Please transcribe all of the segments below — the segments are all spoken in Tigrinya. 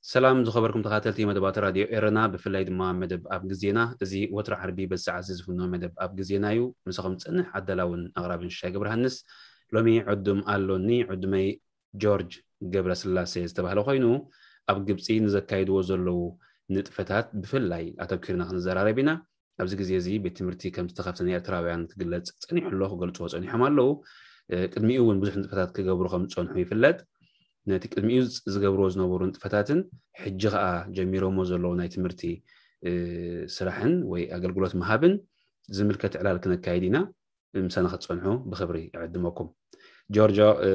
ሰላም ዝኸበርኩም ተኻተልቲ መደባት ራድዮ ኤረና፣ ብፍላይ ድማ መደብ ኣብ ግዜና። እዚ ወትሮ ዓርቢ በዚ ሰዓት እዚ ዝፍኖ መደብ ኣብ ግዜና እዩ። ምሳኹም ዝጸንሕ ኣዳላውን ኣቕራብን ሽሻይ ገብረሃንስ። ሎሚ ዕዱም ኣሎኒ። ዕዱመይ ጆርጅ ገብረስላሴ ዝተባህለ ኮይኑ፣ ኣብ ግብጺ ንዘካይድዎ ዘለዉ ንጥፈታት ብፍላይ ኣተኲርና ክንዘራረብ ኢና። ኣብዚ ግዜ እዚ ቤት ትምህርቲ ከም ዝተኸፍተ ንኤርትራውያን ክግለጽ ጸኒሑ ኣሎ፣ ክገልጽዎ ጸኒሖም ኣለዉ። እ፣ ቅድሚኡ እውን ብዙሕ ንጥፈታት ክገብሩ ከም ዝጸንሑ ይፍለጥ። ነቲ ቅድሚኡ ዝገብርዎ ዝነበሩ ንጥፈታትን ሕጂ ኸኣ ጀሚሮሞ ዘለዉ ናይ ትምህርቲ፣ እ፣ ስራሕን ወይ ኣገልግሎት ምሃብን ዝምልከት ዕላል ክነካይድ ኢና። ምሳና ክትጸንሑ ብኽብሪ እዕድመኩም። ጆርጆ፣ እ፣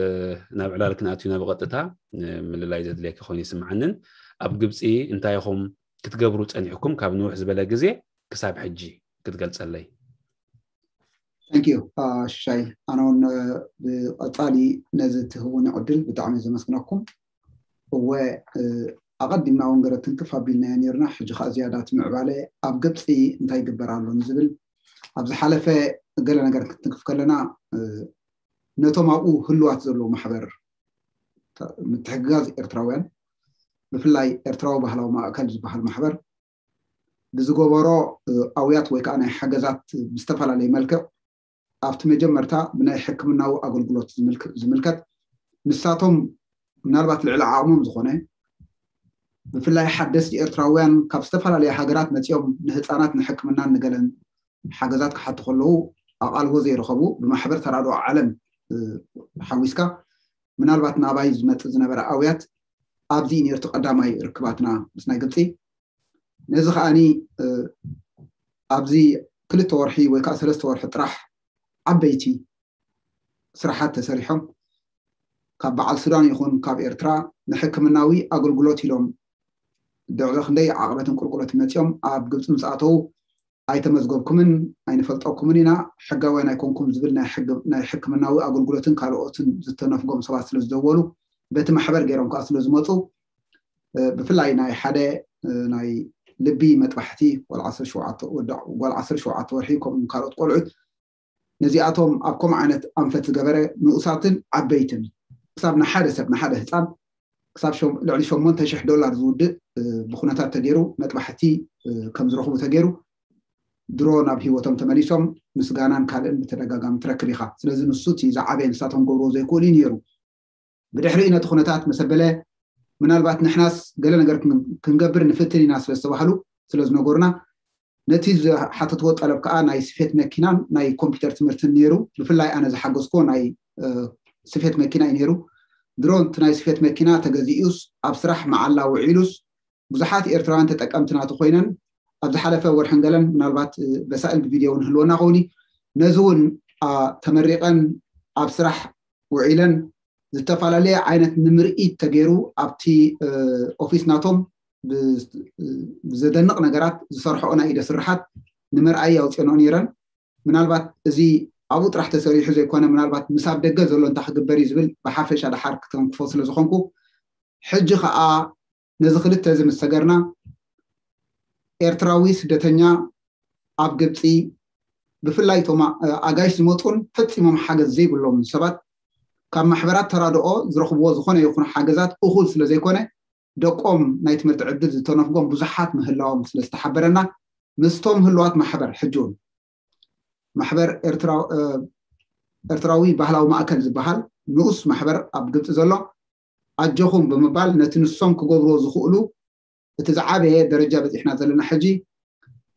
ናብ ዕላል ክንኣትው ኢና ብቐጥታ። እ፣ ምልላይ ዘድልየካ ኮይኑ ይስምዓንን። ኣብ ግብጺ እንታይ ኢኹም ክትገብሩ ጸኒሕኩም ካብ ንውሕ ዝበለ ግዜ ክሳብ ሕጂ ክትገልጸለይ? Thank you ሽሻይ። ኣነ እውን ብቐጻሊ ነዚ ትህቡኒ ዕድል ብጣዕሚ ዘመስግነኩም። እወ፣ ኣቐዲምና እውን ገለ ትንክፍ ኣቢልናዮ ነርና። ሕጂ ከዓ ዝያዳ እቲ ምዕባለ ኣብ ግብፂ እንታይ ይግበር ኣሎ ንዝብል፣ ኣብ ዝሓለፈ ገለ ነገር ክትንክፍ ከለና፣ ነቶም ኣብኡ ህልዋት ዘለዉ ማሕበር ምትሕግጋዝ ኤርትራውያን፣ ብፍላይ ኤርትራዊ ባህላዊ ማእከል ዝበሃል ማሕበር ብዝገበሮ ኣውያት ወይ ከዓ ናይ ሓገዛት ብዝተፈላለየ መልክዕ፣ ኣብቲ መጀመርታ ብናይ ሕክምናዊ ኣገልግሎት ዝምልከት፣ ንሳቶም ምናልባት ልዕሊ ዓቕሞም ዝኾነ፣ ብፍላይ ሓደስቲ ኤርትራውያን ካብ ዝተፈላለያ ሃገራት መፂኦም ንህፃናት ንሕክምናን ንገለን ሓገዛት ክሓቱ ከለዉ ኣቓልቦ ዘይረኸቡ፣ ብማሕበር ተራድኦ ዓለም ሓዊስካ ምናልባት ናባይ ዝመፅእ ዝነበረ ኣውያት ኣብዚ እዩ ነርቱ ቀዳማይ ርክባትና ምስ ናይ ግብፂ። ነዚ ከዓኒ ኣብዚ ክልተ ወርሒ ወይ ከዓ ሰለስተ ወርሒ ጥራሕ ዓበይቲ ስራሓት ተሰሪሖም፣ ካብ በዓል ሱዳን ይኹን ካብ ኤርትራ ንሕክምናዊ ኣገልግሎት ኢሎም ድዕበ ክንደይ ዓቐበትን ቁልቁለትን መፂኦም ኣብ ግብፂ ምስ ኣተዉ ኣይተመዝገብኩምን ኣይንፈልጠኩምን ኢና፣ ሕጋውያን ኣይኮንኩም ዝብል ናይ ሕክምናዊ ኣገልግሎትን ካልኦትን ዝተነፍጎም ሰባት ስለ ዝደወሉ፣ በቲ ማሕበር ገይሮም ከዓ ስለ ዝመፁ፣ ብፍላይ ናይ ሓደ ናይ ልቢ መጥባሕቲ ጓል ዓሰርተ ሸውዓተ ወርሒ፣ ከምኡ ካልኦት ቆልዑት፣ ነዚኣቶም ኣብ ከምኡ ዓይነት ኣንፈት ዝገበረ ንኡሳትን ዓበይትን፣ ክሳብ ንሓደ ሰብ ንሓደ ህፃን ክሳብ ልዕሊ ሸሞንተ ሽሕ ዶላር ዝውድእ ብኩነታት ተገይሩ መጥባሕቲ ከም ዝረኽቡ ተገይሩ ድሮ ናብ ህይወቶም ተመሊሶም ምስጋናን ካልእን ብተደጋጋሚ ትረክብ ኢኻ። ስለዚ ንሱ እቲ ዝዓበየ ንሳቶም ክገብርዎ ዘይክእሉ እዩ ነይሩ። ብድሕሪኡ ነቲ ኩነታት መሰበለ ምናልባት ንሕናስ ገለ ነገር ክንገብር ንፍትን ኢና ስለ ዝተባህሉ ስለ ዝነገሩና ነቲ ዝሓተትዎ ጠለብ ከዓ ናይ ስፌት መኪናን ናይ ኮምፒውተር ትምህርትን ነይሩ። ብፍላይ ኣነ ዝሓገዝክዎ ናይ ስፌት መኪና እዩ ነይሩ። ድሮ እቲ ናይ ስፌት መኪና ተገዚኡስ ኣብ ስራሕ መዓላ ውዒሉስ ብዙሓት ኤርትራውያን ተጠቀምቲ ናቱ ኮይነን ኣብ ዝሓለፈ ወርሕን ገለን ምናልባት በሳእል ብቪድዮ እውን ህልወና ከውኒ ነዚ እውን ተመሪቐን ኣብ ስራሕ ውዒለን ዝተፈላለየ ዓይነት ንምርኢት ተገይሩ ኣብቲ ኦፊስ ናቶም ብዘደንቕ ነገራት ዝሰርሐኦ ናይ ኢደ ስርሓት ንምርኣይ ኣውፅኦንኦ ነይረን። ምናልባት እዚ ኣብኡ ጥራሕ ተሰሪሑ ዘይኮነ ምናልባት ምሳብ ደገ ዘሎ እንታይ ክግበር እዩ ዝብል ብሓፈሻ ደሓር ክተንክፎ ስለ ዝኾንኩ ሕጂ ከዓ ነዚ ክልተ እዚ ምስ ሰገርና ኤርትራዊ ስደተኛ ኣብ ግብፂ ብፍላይ እቶም ኣጋይሽ ዝመፁን ፈፂሞም ሓገዝ ዘይብሎም ሰባት ካብ ማሕበራት ተራድኦ ዝረኽብዎ ዝኾነ ይኹን ሓገዛት እኹል ስለ ዘይኮነ ደቆም ናይ ትምህርቲ ዕድል ዝተነፍጎም ብዙሓት ምህላዎም ስለ ዝተሓበረና ምስቶም ህልዋት ማሕበር ሕጂ እውን ማሕበር ኤርትራዊ ባህላዊ ማእከል ዝበሃል ንኡስ ማሕበር ኣብ ግብፂ ዘሎ ኣጆኹም ብምባል ነቲ ንሶም ክገብርዎ ዝኽእሉ እቲ ዝዓበየ ደረጃ በፂሕና ዘለና ሕጂ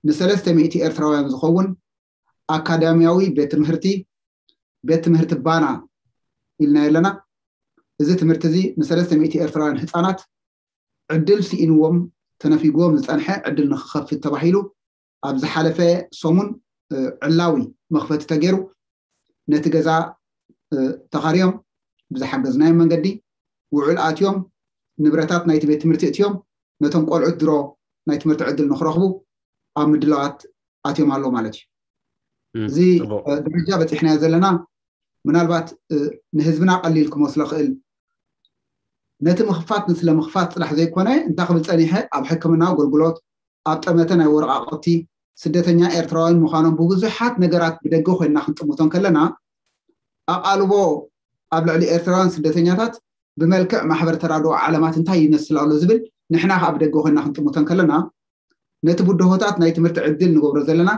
ንሰለስተ ሚእቲ ኤርትራውያን ዝኸውን ኣካዳሚያዊ ቤት ትምህርቲ ቤት ትምህርቲ ባና ኢልና ኣለና። እዚ ትምህርቲ እዚ ንሰለስተ ሚእቲ ኤርትራውያን ህፃናት ዕድል ስኢንዎም ተነፊግዎም ዝፀንሐ ዕድል ንክኸፍት ተባሂሉ ኣብ ዝሓለፈ ሰሙን ዕላዊ መኽፈቲ ተገይሩ ነቲ ገዛ ተኻርዮም ብዝሓገዝናዮም መንገዲ ውዕል ኣትዮም ንብረታት ናይቲ ቤት ትምህርቲ እትዮም ነቶም ቆልዑት ድሮ ናይ ትምህርቲ ዕድል ንክረኽቡ ኣብ ምድላዋት ኣትዮም ኣሎ ማለት እዩ። እዚ ደረጃ በፂሕናዮ ዘለና ምናልባት ንህዝብና ቀሊል ክመስሎ ክእል ነቲ ምኽፋት ንስለ ምኽፋት ፅራሕ ዘይኮነ እንታይ ክብል ፀኒሐ ኣብ ሕክምና ኣገልግሎት ኣብ ጠመተ ናይ ወረቃቅቲ ስደተኛ ኤርትራውያን ምዃኖም ብብዙሓት ነገራት ብደገ ኮይንና ክንጥምቶ ከለና ኣቓልቦ ኣብ ልዕሊ ኤርትራውያን ስደተኛታት ብመልክዕ ማሕበር ተራድኦ ዓለማት እንታይ ይመስል ኣሎ ዝብል ንሕና ከዓ ብደገ ኮይንና ክንጥምቶ ከለና ነቲ ብድሆታት ናይ ትምህርቲ ዕድል ንገብሮ ዘለና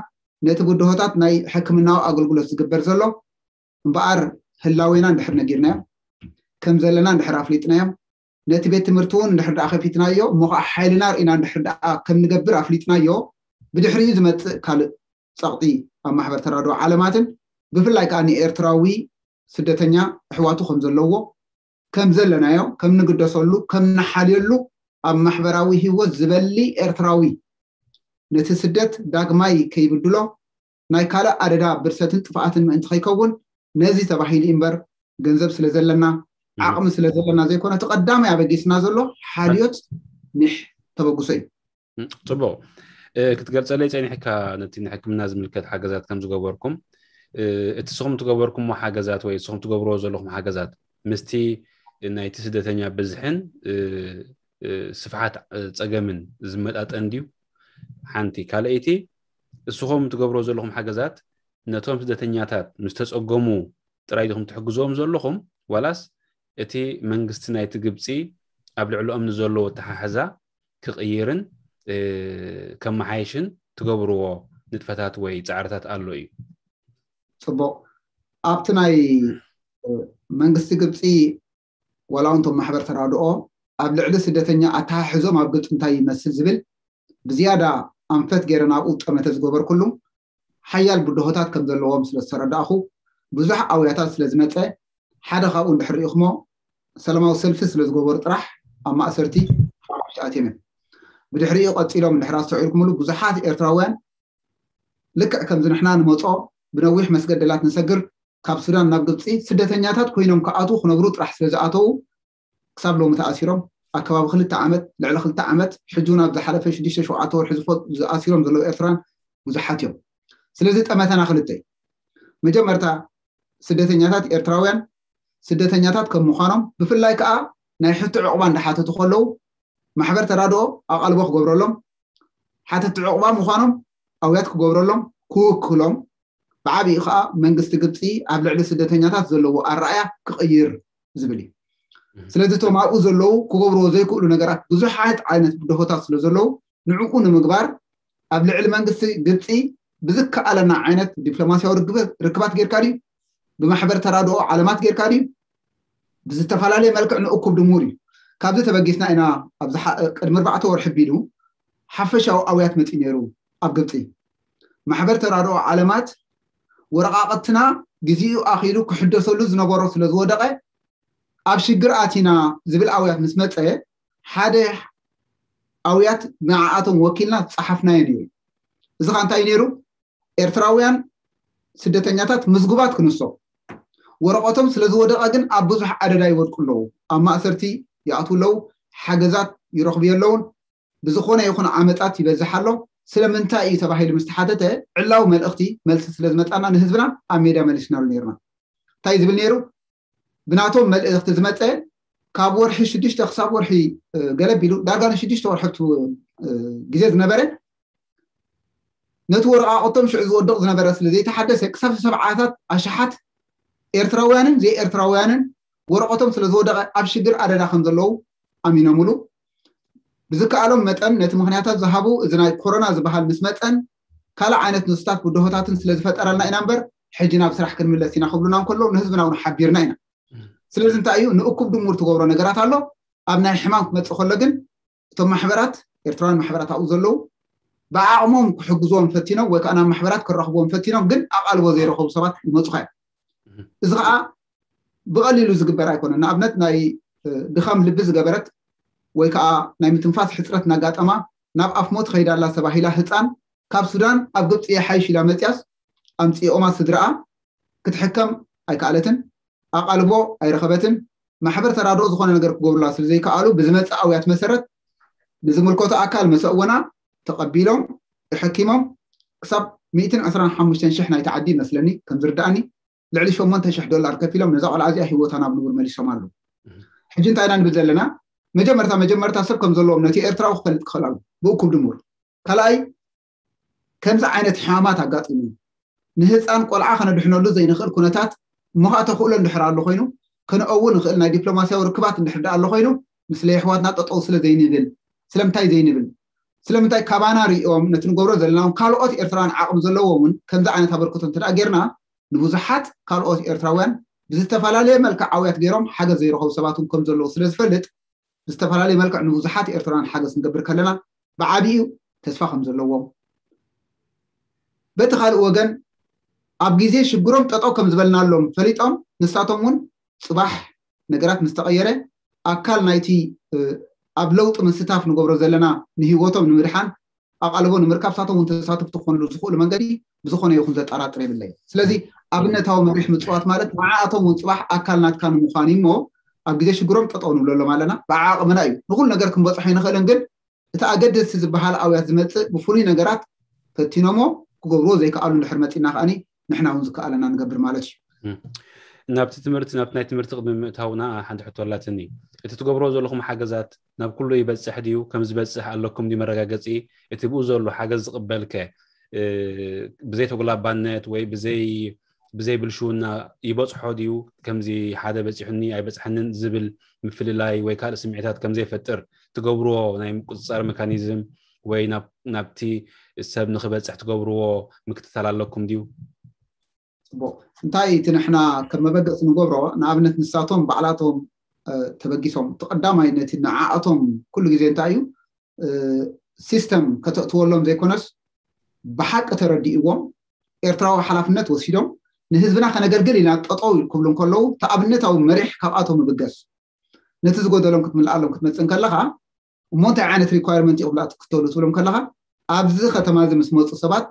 ነቲ ብድሆታት ናይ ሕክምናዊ ኣገልግሎት ዝግበር ዘሎ እምበኣር ህላዌና እንድሕር ነጊርናዮም ከም ዘለና እንድሕር ኣፍሊጥናዮም ነቲ ቤት ትምህርቲ እውን እንድሕር ደኣ ከፊትናዮ እሞ ከዓ ሓይልና ርኢና እንድሕር ደኣ ከም ንገብር ኣፍሊጥናዮ ብድሕሪኡ ዝመፅእ ካልእ ፀቕጢ ኣብ ማሕበር ተራድኦ ዓለማትን ብፍላይ ከዓ ንኤርትራዊ ስደተኛ ኣሕዋቱ ከም ዘለዎ ከም ዘለናዮ ከም ንግደሰሉ ከም ንሓልየሉ ኣብ ማሕበራዊ ህይወት ዝበሊ ኤርትራዊ ነቲ ስደት ዳግማይ ከይብድሎ ናይ ካልእ ኣደዳ ብርሰትን ጥፍኣትን ምእንቲ ከይከውን ነዚ ተባሂሉ እምበር ገንዘብ ስለ ዘለና ዓቕሚ ስለ ዘለና ዘይኮነ እቲ ቀዳማይ ኣበጊስና ዘሎ ሓልዮት ኒሕ ተበግሶ እዩ። ፅቡቕ ክትገልፀለይ ፀኒሕካ ነቲ ንሕክምና ዝምልከት ሓገዛት ከም ዝገበርኩም እቲ ስኹም ትገበርኩሞ ሓገዛት ወይ ስኹም ትገብርዎ ዘለኹም ሓገዛት ምስቲ ናይቲ ስደተኛ ብዝሕን ስፍሓት ፀገምን ዝመጣጠን ድዩ? ሓንቲ ካልኣይቲ እስኹም ትገብርዎ ዘለኹም ሓገዛት ነቶም ስደተኛታት ምስ ተፀገሙ ጥራይ ዲኹም ትሕግዝዎም ዘለኹም ዋላስ እቲ መንግስቲ ናይቲ ግብፂ ኣብ ልዕሊኦም ንዘለዎ ኣተሓሕዛ ክቕይርን ከመሓይሽን ትገብርዎ ንጥፈታት ወይ ፃዕርታት ኣሎ እዩ? ፅቡቕ ኣብቲ ናይ መንግስቲ ግብፂ ዋላ እውን ቶም ማሕበር ተራድኦ ኣብ ልዕሊ ስደተኛ ኣተሓሕዞም ኣብ ግብፂ እንታይ ይመስል ዝብል ብዝያዳ ኣንፈት ገይረ ናብኡ ጠመተ ዝገበርኩሉ ሓያል ብድሆታት ከም ዘለዎም ስለ ዝተረዳእኹ ብዙሕ ኣውያታት ስለ ዝመፀ ሓደ ካብኡ እንድሕር ርኢኹሞ ሰላማዊ ሰልፊ ስለ ዝገበሩ ጥራሕ ኣብ ማእሰርቲ ሓሙሽተ ኣትዮም እዮም። ብድሕሪኡ ቀፂሎም እንድሕር ኣስተውዒልኩምሉ ብዙሓት ኤርትራውያን ልክዕ ከምዚ ንሕና ንመፆ ብነዊሕ መስገደላት ንሰግር ካብ ሱዳን ናብ ግብፂ ስደተኛታት ኮይኖም ክኣትዉ ክነብሩ ጥራሕ ስለ ዝኣተዉ ክሳብ ሎሚ ተኣሲሮም ኣብ ከባቢ ክልተ ዓመት ልዕሊ ክልተ ዓመት ሕጂ እውን ኣብ ዝሓለፈ ሽዱሽተ ሸውዓተ ወርሒ ዝኣሲሮም ዘለዉ ኤርትራውያን ብዙሓት እዮም። ስለዚ ጠመተና ክልተ እዩ። መጀመርታ ስደተኛታት ኤርትራውያን ስደተኛታት ከም ምዃኖም ብፍላይ ከዓ ናይ ሕቶ ዕቑባ እንዳሓተቱ ከለዉ ማሕበር ተራድኦ ኣቓልቦ ክገብረሎም ሓተቲ ዕቑባ ምዃኖም ኣውያት ክገብረሎም ክውክሎም ብዓብኡ ከዓ መንግስቲ ግብፂ ኣብ ልዕሊ ስደተኛታት ዘለዎ ኣረኣያ ክቕይር ዝብል እዩ። ስለዚ እቶም ኣብኡ ዘለዉ ክገብርዎ ዘይክእሉ ነገራት ብዙሓት ዓይነት ብድሆታት ስለ ዘለዉ ንዕኡ ንምግባር ኣብ ልዕሊ መንግስቲ ግብፂ ብዝከኣለና ዓይነት ዲፕሎማስያዊ ርክባት ጌርካ ድዩ ብማሕበር ተራድኦ ዓለማት ጌርካ ድዩ ብዝተፈላለየ መልክዕ ንእኩብ ድሙር እዩ። ካብዚ ተበጊስና ኢና ኣብዚ ቅድሚ ኣርባዕተ ወርሒ ቢሉ ሓፈሻዊ ኣውያት መፂ ነይሩ ኣብ ግብፂ ማሕበር ተራድኦ ዓለማት ወረቃቅትና ግዜኡ ኣኺሉ ክሕደሰሉ ዝነበሮ ስለ ዝወደቀ ኣብ ሽግር ኣቲና ዝብል ኣውያት ምስ መፀ ሓደ ኣውያት ንዓኣቶም ወኪልና ዝፀሓፍናዮ ነይሩ። እዚ ካ እንታይ ነይሩ? ኤርትራውያን ስደተኛታት ምዝጉባት ክንሶ ወረቀቶም ስለ ዝወደቀ ግን ኣብ ብዙሕ ኣደዳ ይወድቁ ኣለዉ። ኣብ ማእሰርቲ ይኣትዉ ኣለዉ። ሓገዛት ይረኽቡ የለውን። ብዝኾነ ይኹን ዓመፃት ይበዝሕ ኣሎ። ስለምንታይ እዩ ተባሂሉ ምስ ተሓተተ ዕላዊ መልእኽቲ መልሲ ስለ ዝመፃና ንህዝብና ኣብ ሜድያ መሊስናሉ ነይርና። እንታይ ዝብል ነይሩ? ብናቶም መልእኽቲ ዝመፀ ካብ ወርሒ ሽዱሽተ ክሳብ ወርሒ ገለ ቢሉ ዳርጋ ንሽዱሽተ ወርሒ ግዜ ዝነበረ ነቲ ወረቃቅቶም ሽዑ ዝወድቕ ዝነበረ ስለ ዘይተሓደሰ ክሳብ ሰብዓታት ኣሽሓት ኤርትራውያንን ዘይኤርትራውያንን ወረቀቶም ስለ ዝወደቐ ኣብ ሽግር ኣደዳ ከም ዘለዉ ኣሚኖምሉ ብዝከኣሎም መጠን ነቲ ምክንያታት ዝሃቡ እዚ ናይ ኮሮና ዝበሃል ምስ መፀን ካልእ ዓይነት ንሱታት ብድሆታትን ስለ ዝፈጠረልና ኢና እምበር ሕጂ ናብ ስራሕ ክንምለስ ኢና ክብሉና እንከለዉ ንህዝብና እውን ሓቢርና ኢና። ስለዚ እንታይ እዩ ንእኩብ ድሙር ትገብሮ ነገራት ኣሎ። ኣብ ናይ ሕማም ክመፅእ ከሎ ግን እቶም ማሕበራት ኤርትራውያን ማሕበራት ኣብኡ ዘለዉ ብዓቕሞም ክሕግዝዎም ፈቲኖም ወይ ከዓ ናብ ማሕበራት ክረኽብዎም ፈቲኖም ግን ኣቓልቦ ዘይረኸቡ ሰባት ይመፁኻ እዮም። እዚ ከዓ ብቐሊሉ ዝግበር ኣይኮነን። ንኣብነት ናይ ድኻም ልቢ ዝገበረት ወይ ከዓ ናይ ምትንፋስ ሕፅረት እናጋጠማ ናብ ኣፍ ሞት ኸይዳላ ተባሂላ ህፃን ካብ ሱዳን ኣብ ግብፂ የሓይሽ ኢላ መፅያስ ኣምፅኦማ ስድራኣ ክትሕከም ኣይከኣለትን፣ ኣቓልቦ ኣይረኸበትን። ማሕበር ተራድኦ ዝኾነ ነገር ክገብሩላ ስለ ዘይከኣሉ ብዝመፅእ ኣውያት መሰረት ንዝምልከቶ ኣካል መሰእወና ተቐቢሎም ተሐኪሞም ክሳብ ሚእትን ዕስራን ሓሙሽተን ሽሕ ናይቲ ዓዲ ይመስለኒ ከም ዝርዳእኒ ልዕሊ ሸሞንተ ሽሕ ዶላር ከፊሎም ነዛ ቆልዓ እዚኣ ህይወታ ናብ ንቡር መሊሶም ኣለዉ። ሕጂ እንታይ ኢና ንብል ዘለና? መጀመርታ መጀመርታ ሰብ ከም ዘለዎም ነቲ ኤርትራዊ ክፈልጥ ክኽእል ኣለዎ ብእኩብ ድሙር። ካልኣይ ከምዚ ዓይነት ሕማማት ኣጋጢሙ ንህፃን ቆልዓ ከነድሕነሉ ዘይንኽእል ኩነታት እሞ ከዓ ተኽእሎ እንድሕር ኣሎ ኮይኑ ከነእው ንኽእል ናይ ዲፕሎማስያዊ ርክባት እንድሕር ደኣ ኣሎ ኮይኑ ምስለ የሕዋትና ጠጠው ስለ ዘይንብል ስለምንታይ ዘይንብል ስለምንታይ ካባና ሪኦም ነቲ ንገብሮ ዘለና እውን ካልኦት ኤርትራውያን ዓቕሚ ዘለዎም እውን ከምዚ ዓይነት ኣበርክቶ እንተ ደኣ ጌርና ንብዙሓት ካልኦት ኤርትራውያን ብዝተፈላለየ መልክዕ ዓውያት ገይሮም ሓገዝ ዘይረኸቡ ሰባት እውን ከም ዘለዉ ስለ ዝፈልጥ ብዝተፈላለየ መልክዕ ንብዙሓት ኤርትራውያን ሓገዝ ክንገብር ከለና ብዓብዩ ተስፋ ከም ዘለዎም በቲ ካልእ ወገን ኣብ ግዜ ሽግሮም ጠጠው ከም ዝበልናሎም ፈሊጦም ንሳቶም እውን ፅባሕ ነገራት ምስ ተቐየረ ኣካል ናይቲ ኣብ ለውጢ ምስታፍ ንገብሮ ዘለና ንህይወቶም ንምድሓን ኣቓልቦ ንምርካብ ሳቶም እውን ተሳተፍቲ ክኾንሉ ዝኽእሉ መንገዲ ብዝኾነ ይኹን ዘጠራጥር የብለይ። ስለዚ ኣብነታዊ መሪሕ ምፅዋት ማለት ንዓኣቶም እውን ፅባሕ ኣካል ናትካ ንምዃን እዩ እሞ ኣብ ግዜ ሽግሮም ጠጠው ንብለሎም ኣለና። ብዓቕምና እዩ ንኹሉ ነገር ክንበፅሖ ይንኽእልን ግን እቲ ኣገደስቲ ዝበሃል ኣውያት ዝመፅእ ብፍሉይ ነገራት ፈቲኖሞ ክገብርዎ ዘይከኣሉ እንድሕር መፂና ከዓኒ ንሕና እውን ዝከኣለና ንገብር ማለት እዩ። ናብቲ ትምህርቲ ናብቲ ናይ ትምህርቲ ቅድሚ ምእታውና ሓንቲ ሕቶ ኣላትኒ። እቲ ትገብርዎ ዘለኹም ሓገዛት ናብ ኩሉ ይበፅሕ ድዩ? ከም ዝበፅሕ ኣለኩም ድዩ መረጋገፂ? እቲ ብኡ ዘሎ ሓገዝ ዝቕበልከ ብዘይ ተጉላባነት ወይ ብዘይ ብዘይ ብልሽውና ይበፅሖ ድዩ? ከምዚ ሓደ በፂሑኒ ኣይበፅሐንን ዝብል ምፍልላይ ወይ ካልእ ስምዒታት ከም ዘይፈጥር ትገብርዎ ናይ ምቁፅፃር መካኒዝም ወይ ናብቲ ሰብ ንክበፅሕ ትገብርዎ ምክትታል ኣለኩም ድዩ? ፅቡቅ። እንታይ እቲ ንሕና ከም መበገፂ ንገብሮ ንኣብነት ንሳቶም ባዕላቶም ተበጊሶም እቲ ቀዳማይ ነቲ ንዓኣቶም ኩሉ ግዜ እንታይ እዩ ሲስተም ከተእትወሎም ዘይኮነስ ብሓቂ ተረዲእዎም ኤርትራዊ ሓላፍነት ወሲዶም ንህዝብና ከነገልግል ኢና ጠጠው ክብሉ እንከለዉ ተኣብነታዊ መሪሕ ካብኣቶም ምብገስ ነቲ ዝጎደሎም ክትምልኣሎም ክትመፅእ እንከለካ እሞ እንታይ ዓይነት ሪኳርመንት እዩ ክብላ ክትክተሉ ትብሎም ከለካ ኣብዚ ከተማ እዚ ምስ መፁ ሰባት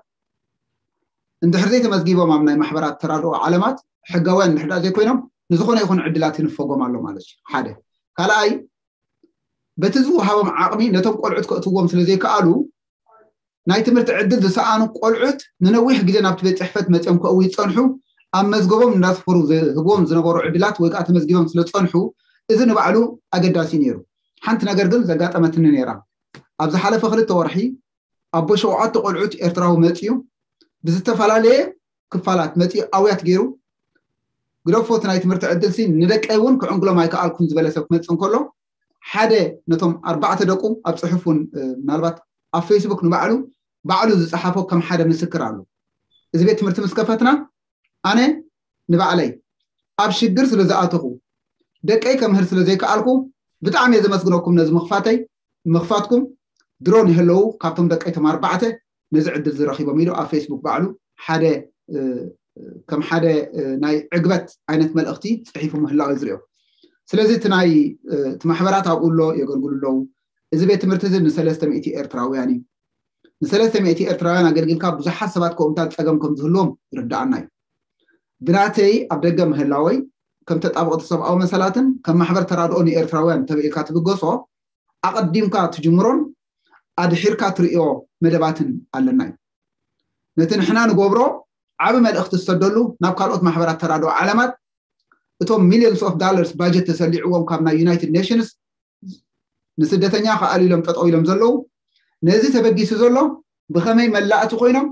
እንድሕር ዘይተመዝጊቦም ኣብ ናይ ማሕበራት ተራድኦ ዓለማት ሕጋውያን እንድሕር ዘይኮይኖም ንዝኾነ ይኹን ዕድላት ይንፈጎም ኣሎ ማለት እዩ። ሓደ ካልኣይ በቲ ዝወሃቦም ዓቕሚ ነቶም ቆልዑት ከእትዎም ስለ ዘይከኣሉ ናይ ትምህርቲ ዕድል ዝሰኣኑ ቆልዑት ንነዊሕ ግዜ ናብቲ ቤት ፅሕፈት መፅኦም ከእው ይፀንሑ ኣብ መዝገቦም እንዳስፈሩ ዝህብዎም ዝነበሩ ዕድላት ወይ ከዓ ተመዝጊቦም ስለ ዝፀንሑ እዚ ንባዕሉ ኣገዳሲ ነይሩ። ሓንቲ ነገር ግን ዘጋጠመትኒ ነይራ። ኣብ ዝሓለፈ ክልተ ወርሒ ኣቦ ሸውዓተ ቆልዑት ኤርትራዊ መፅዩ ብዝተፈላለየ ክፋላት መፅዩ ኣውያት ገይሩ ግደፎ እቲ ናይ ትምህርቲ ዕድልሲ ንደቀይ እውን ክዕንግሎም ኣይከኣልኩን ዝበለ ሰብ ክመፅእ እንከሎ ሓደ ነቶም ኣርባዕተ ደቁ ኣብ ፅሑፍ እውን ምናልባት ኣብ ፌስቡክ ንባዕሉ ባዕሉ ዝፀሓፎ ከም ሓደ ምስክር ኣሎ። እዚ ቤት ትምህርቲ ምስ ከፈትና ኣነ ንባዕለይ ኣብ ሽግር ስለ ዝኣተኹ ደቀይ ከምህር ስለ ዘይከኣልኩ ብጣዕሚ እየ ዘመስግነኩም ነዚ ምኽፋተይ ምኽፋትኩም ድሮ ንህለዉ ካብቶም ደቀይ ቶም ኣርባዕተ ነዚ ዕድል ዝረኺቦም ኢሉ ኣብ ፌስቡክ ባዕሉ ሓደ ከም ሓደ ናይ ዕግበት ዓይነት መልእኽቲ ፅሒፉ ምህላው እዩ ዝሪኦ። ስለዚ እቲ ናይ እቲ ማሕበራት ኣብኡ ኣሎ የገልግሉ ኣለዉ። እዚ ቤት ትምህርቲ እዚ ንሰለስተ ሚእቲ ኤርትራውያን እዩ። ንሰለስተ ሚእቲ ኤርትራውያን ኣገልግልካ ብዙሓት ሰባት ከምኡታት ፀገም ከም ዝህልዎም ይርዳኣና እዩ። ብናተይ ኣብ ደገ ምህላወይ ከም ተጣበቕቲ ሰብኣዊ መሰላትን ከም ማሕበር ተራድኦ ንኤርትራውያን ተብኢልካ ትብገሶ ኣቐዲምካ ትጅምሮን ኣድሒርካ ትርእዮ መደባትን ኣለና እዩ። ነቲ ንሕና ንገብሮ ዓቢ መልእኽቲ ዝሰደሉ ናብ ካልኦት ማሕበራት ተራድኦ ዓለማት እቶም ሚሊዮንስ ኦፍ ዳለርስ ባጀት ተሰሊዕዎም ካብ ናይ ዩናይትድ ኔሽንስ ንስደተኛ ክኣልዩ ኢሎም ጠጠው ኢሎም ዘለዉ ነዚ ተበጊሱ ዘሎ ብኸመይ መላእቲ ኮይኖም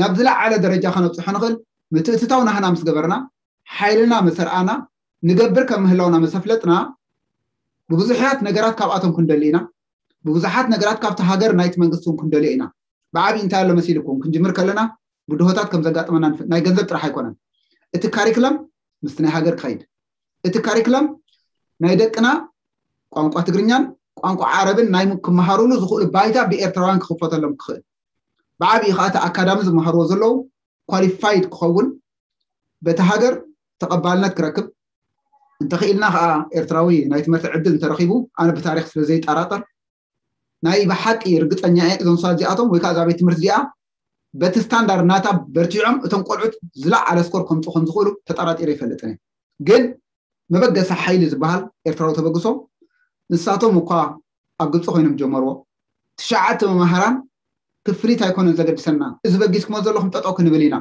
ናብ ዝለዓለ ደረጃ ከነብፅሖ ንኽእል ምትእትታው ናህና ምስ ገበርና ሓይልና መሰርኣና ንገብር ከም ምህላውና መሰፍለጥና ብብዙሕያት ነገራት ካብኣቶም ክንደሊ ኢና። ብብዙሓት ነገራት ካብቲ ሃገር ናይቲ መንግስቲ እውን ክንደልዮ ኢና። ብዓብዪ እንታይ ኣሎ መሲልኩም ክንጅምር ከለና ብድሆታት ከም ዘጋጥመና ናይ ገንዘብ ጥራሕ ኣይኮነን። እቲ ካሪክለም ምስቲ ናይ ሃገር ክኸይድ እቲ ካሪክለም ናይ ደቅና ቋንቋ ትግርኛን ቋንቋ ዓረብን ናይ ክመሃሩሉ ዝኽእሉ ባይታ ብኤርትራውያን ክኽፈተሎም ክኽእል ብዓብዪ ከዓ እቲ ኣካዳሚ ዝመሃርዎ ዘለዉ ኳሊፋይድ ክኸውን በቲ ሃገር ተቐባልነት ክረክብ እንተኽኢልና ከዓ ኤርትራዊ ናይ ትምህርቲ ዕድል እንተረኺቡ ኣነ ብታሪክ ስለ ዘይጠራጠር ናይ ብሓቂ ርግፀኛ እየ እዞም ሰባት እዚኣቶም ወይ ከዓ እዛ ቤት ትምህርቲ እዚኣ በቲ ስታንዳርድ ናታ በርቲዖም እቶም ቆልዑት ዝለዓለ ስኮር ከምፁ ከም ዝኽእሉ ተጠራጢረ ይፈልጥን እየ። ግን መበገሲ ሓይሊ ዝበሃል ኤርትራዊ ተበግሶ ንሳቶም እኳ ኣብ ግብፂ ኮይኖም ጀመርዎ። ትሽዓተ መማህራን ክፍሊት ኣይኮነን ዘገድሰና፣ እዚ በጊስኩሞ ዘለኹም ጠጠው ክንብል ኢና፣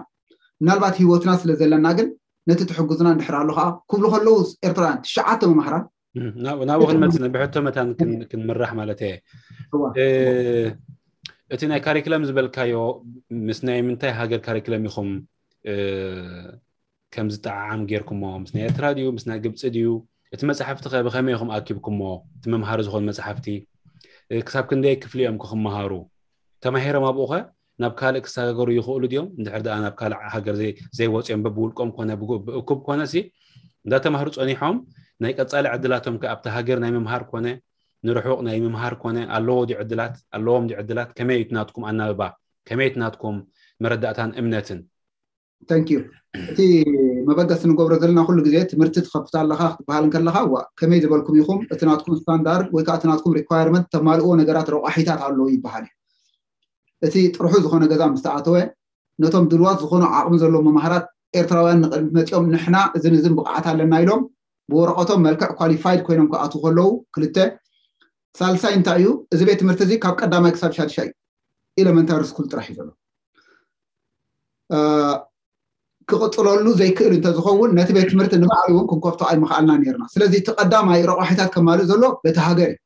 ምናልባት ህይወትና ስለ ዘለና ግን ነቲ ትሕግዙና እንድሕር ኣሎ ከዓ ክብሉ ከለዉ ኤርትራውያን ትሽዓተ መማህራን ናብኡ ክንመፅእ ብሕቶ መታን ክንምራሕ ማለት እየ። እቲ ናይ ካሪክለም ዝበልካዮ ምስ ናይ ምንታይ ሃገር ካሪክለም ኢኹም ከም ዝጠዓዓም ጌርኩሞ? ምስ ናይ ኤርትራ ድዩ ምስ ናይ ግብፂ ድዩ? እቲ መፅሓፍቲ ከ ብኸመይ ኢኹም ኣኪብኩሞ? እቲ መምሃሪ ዝኾን መፅሓፍቲ ክሳብ ክንደይ ክፍሊ እዮም ክመሃሩ? ተማሂሮም ኣብኡ ኸ ናብ ካልእ ክሰጋገሩ ይኽእሉ ድዮም? እንድሕር ደኣ ናብ ካልእ ሃገር ዘይወፅኦም በብውልቆም ኮነ ብእኩብ ኮነ ሲ እንዳተማህሩ ፀኒሖም ናይ ቀፃሊ ዕድላቶም ከ ኣብቲ ሃገር ናይ ምምሃር ኮነ ንርሑቕ ናይ ምምሃር ኮነ ኣለዎ ድዩ ዕድላት? ኣለዎም ድዩ ዕድላት? ከመይ እዩ ናትኩም ኣናብባ? ከመይ እዩ ናትኩም መረዳእታን እምነትን? Thank you። እቲ መበገሲ ንገብሮ ዘለና ኩሉ ግዜ ትምህርቲ ትኸፍት ኣለኻ ክትበሃል እንከለኻ ዋ ከመይ ዝበልኩም ኢኹም እቲ ናትኩም ስታንዳርድ ወይ ከዓ እቲ ናትኩም ሪኳየርመንት ተማልእዎ ነገራት ረቋሒታት ኣለዉ ይበሃል እዩ። እቲ ጥርሑ ዝኾነ ገዛ ምስ ተኣተወ ነቶም ድልዋት ዝኾኑ ዓቕሚ ዘለዎም መማህራት ኤርትራውያን ንቕድሚት መፂኦም ንሕና እዝን እዝን ብቕዓት ኣለና ኢሎም ብወረቐቶም መልክዕ ኳሊፋይድ ኮይኖም ክኣትዉ ከለዉ ክልተ ሳልሳይ እንታይ እዩ? እዚ ቤት ትምህርቲ እዚ ካብ ቀዳማይ ክሳብ ሻድሻይ ኢለመንታሪ ስኩል ጥራሕ እዩ ዘሎ። ክቕፅለሉ ዘይክእል እንተዝኸውን ነቲ ቤት ትምህርቲ ንባዕሉ እውን ክንከፍቶ ኣይምኽኣልና ነርና። ስለዚ እቲ ቀዳማይ ረቋሒታት ከማልእ ዘሎ በቲ ሃገር እዩ።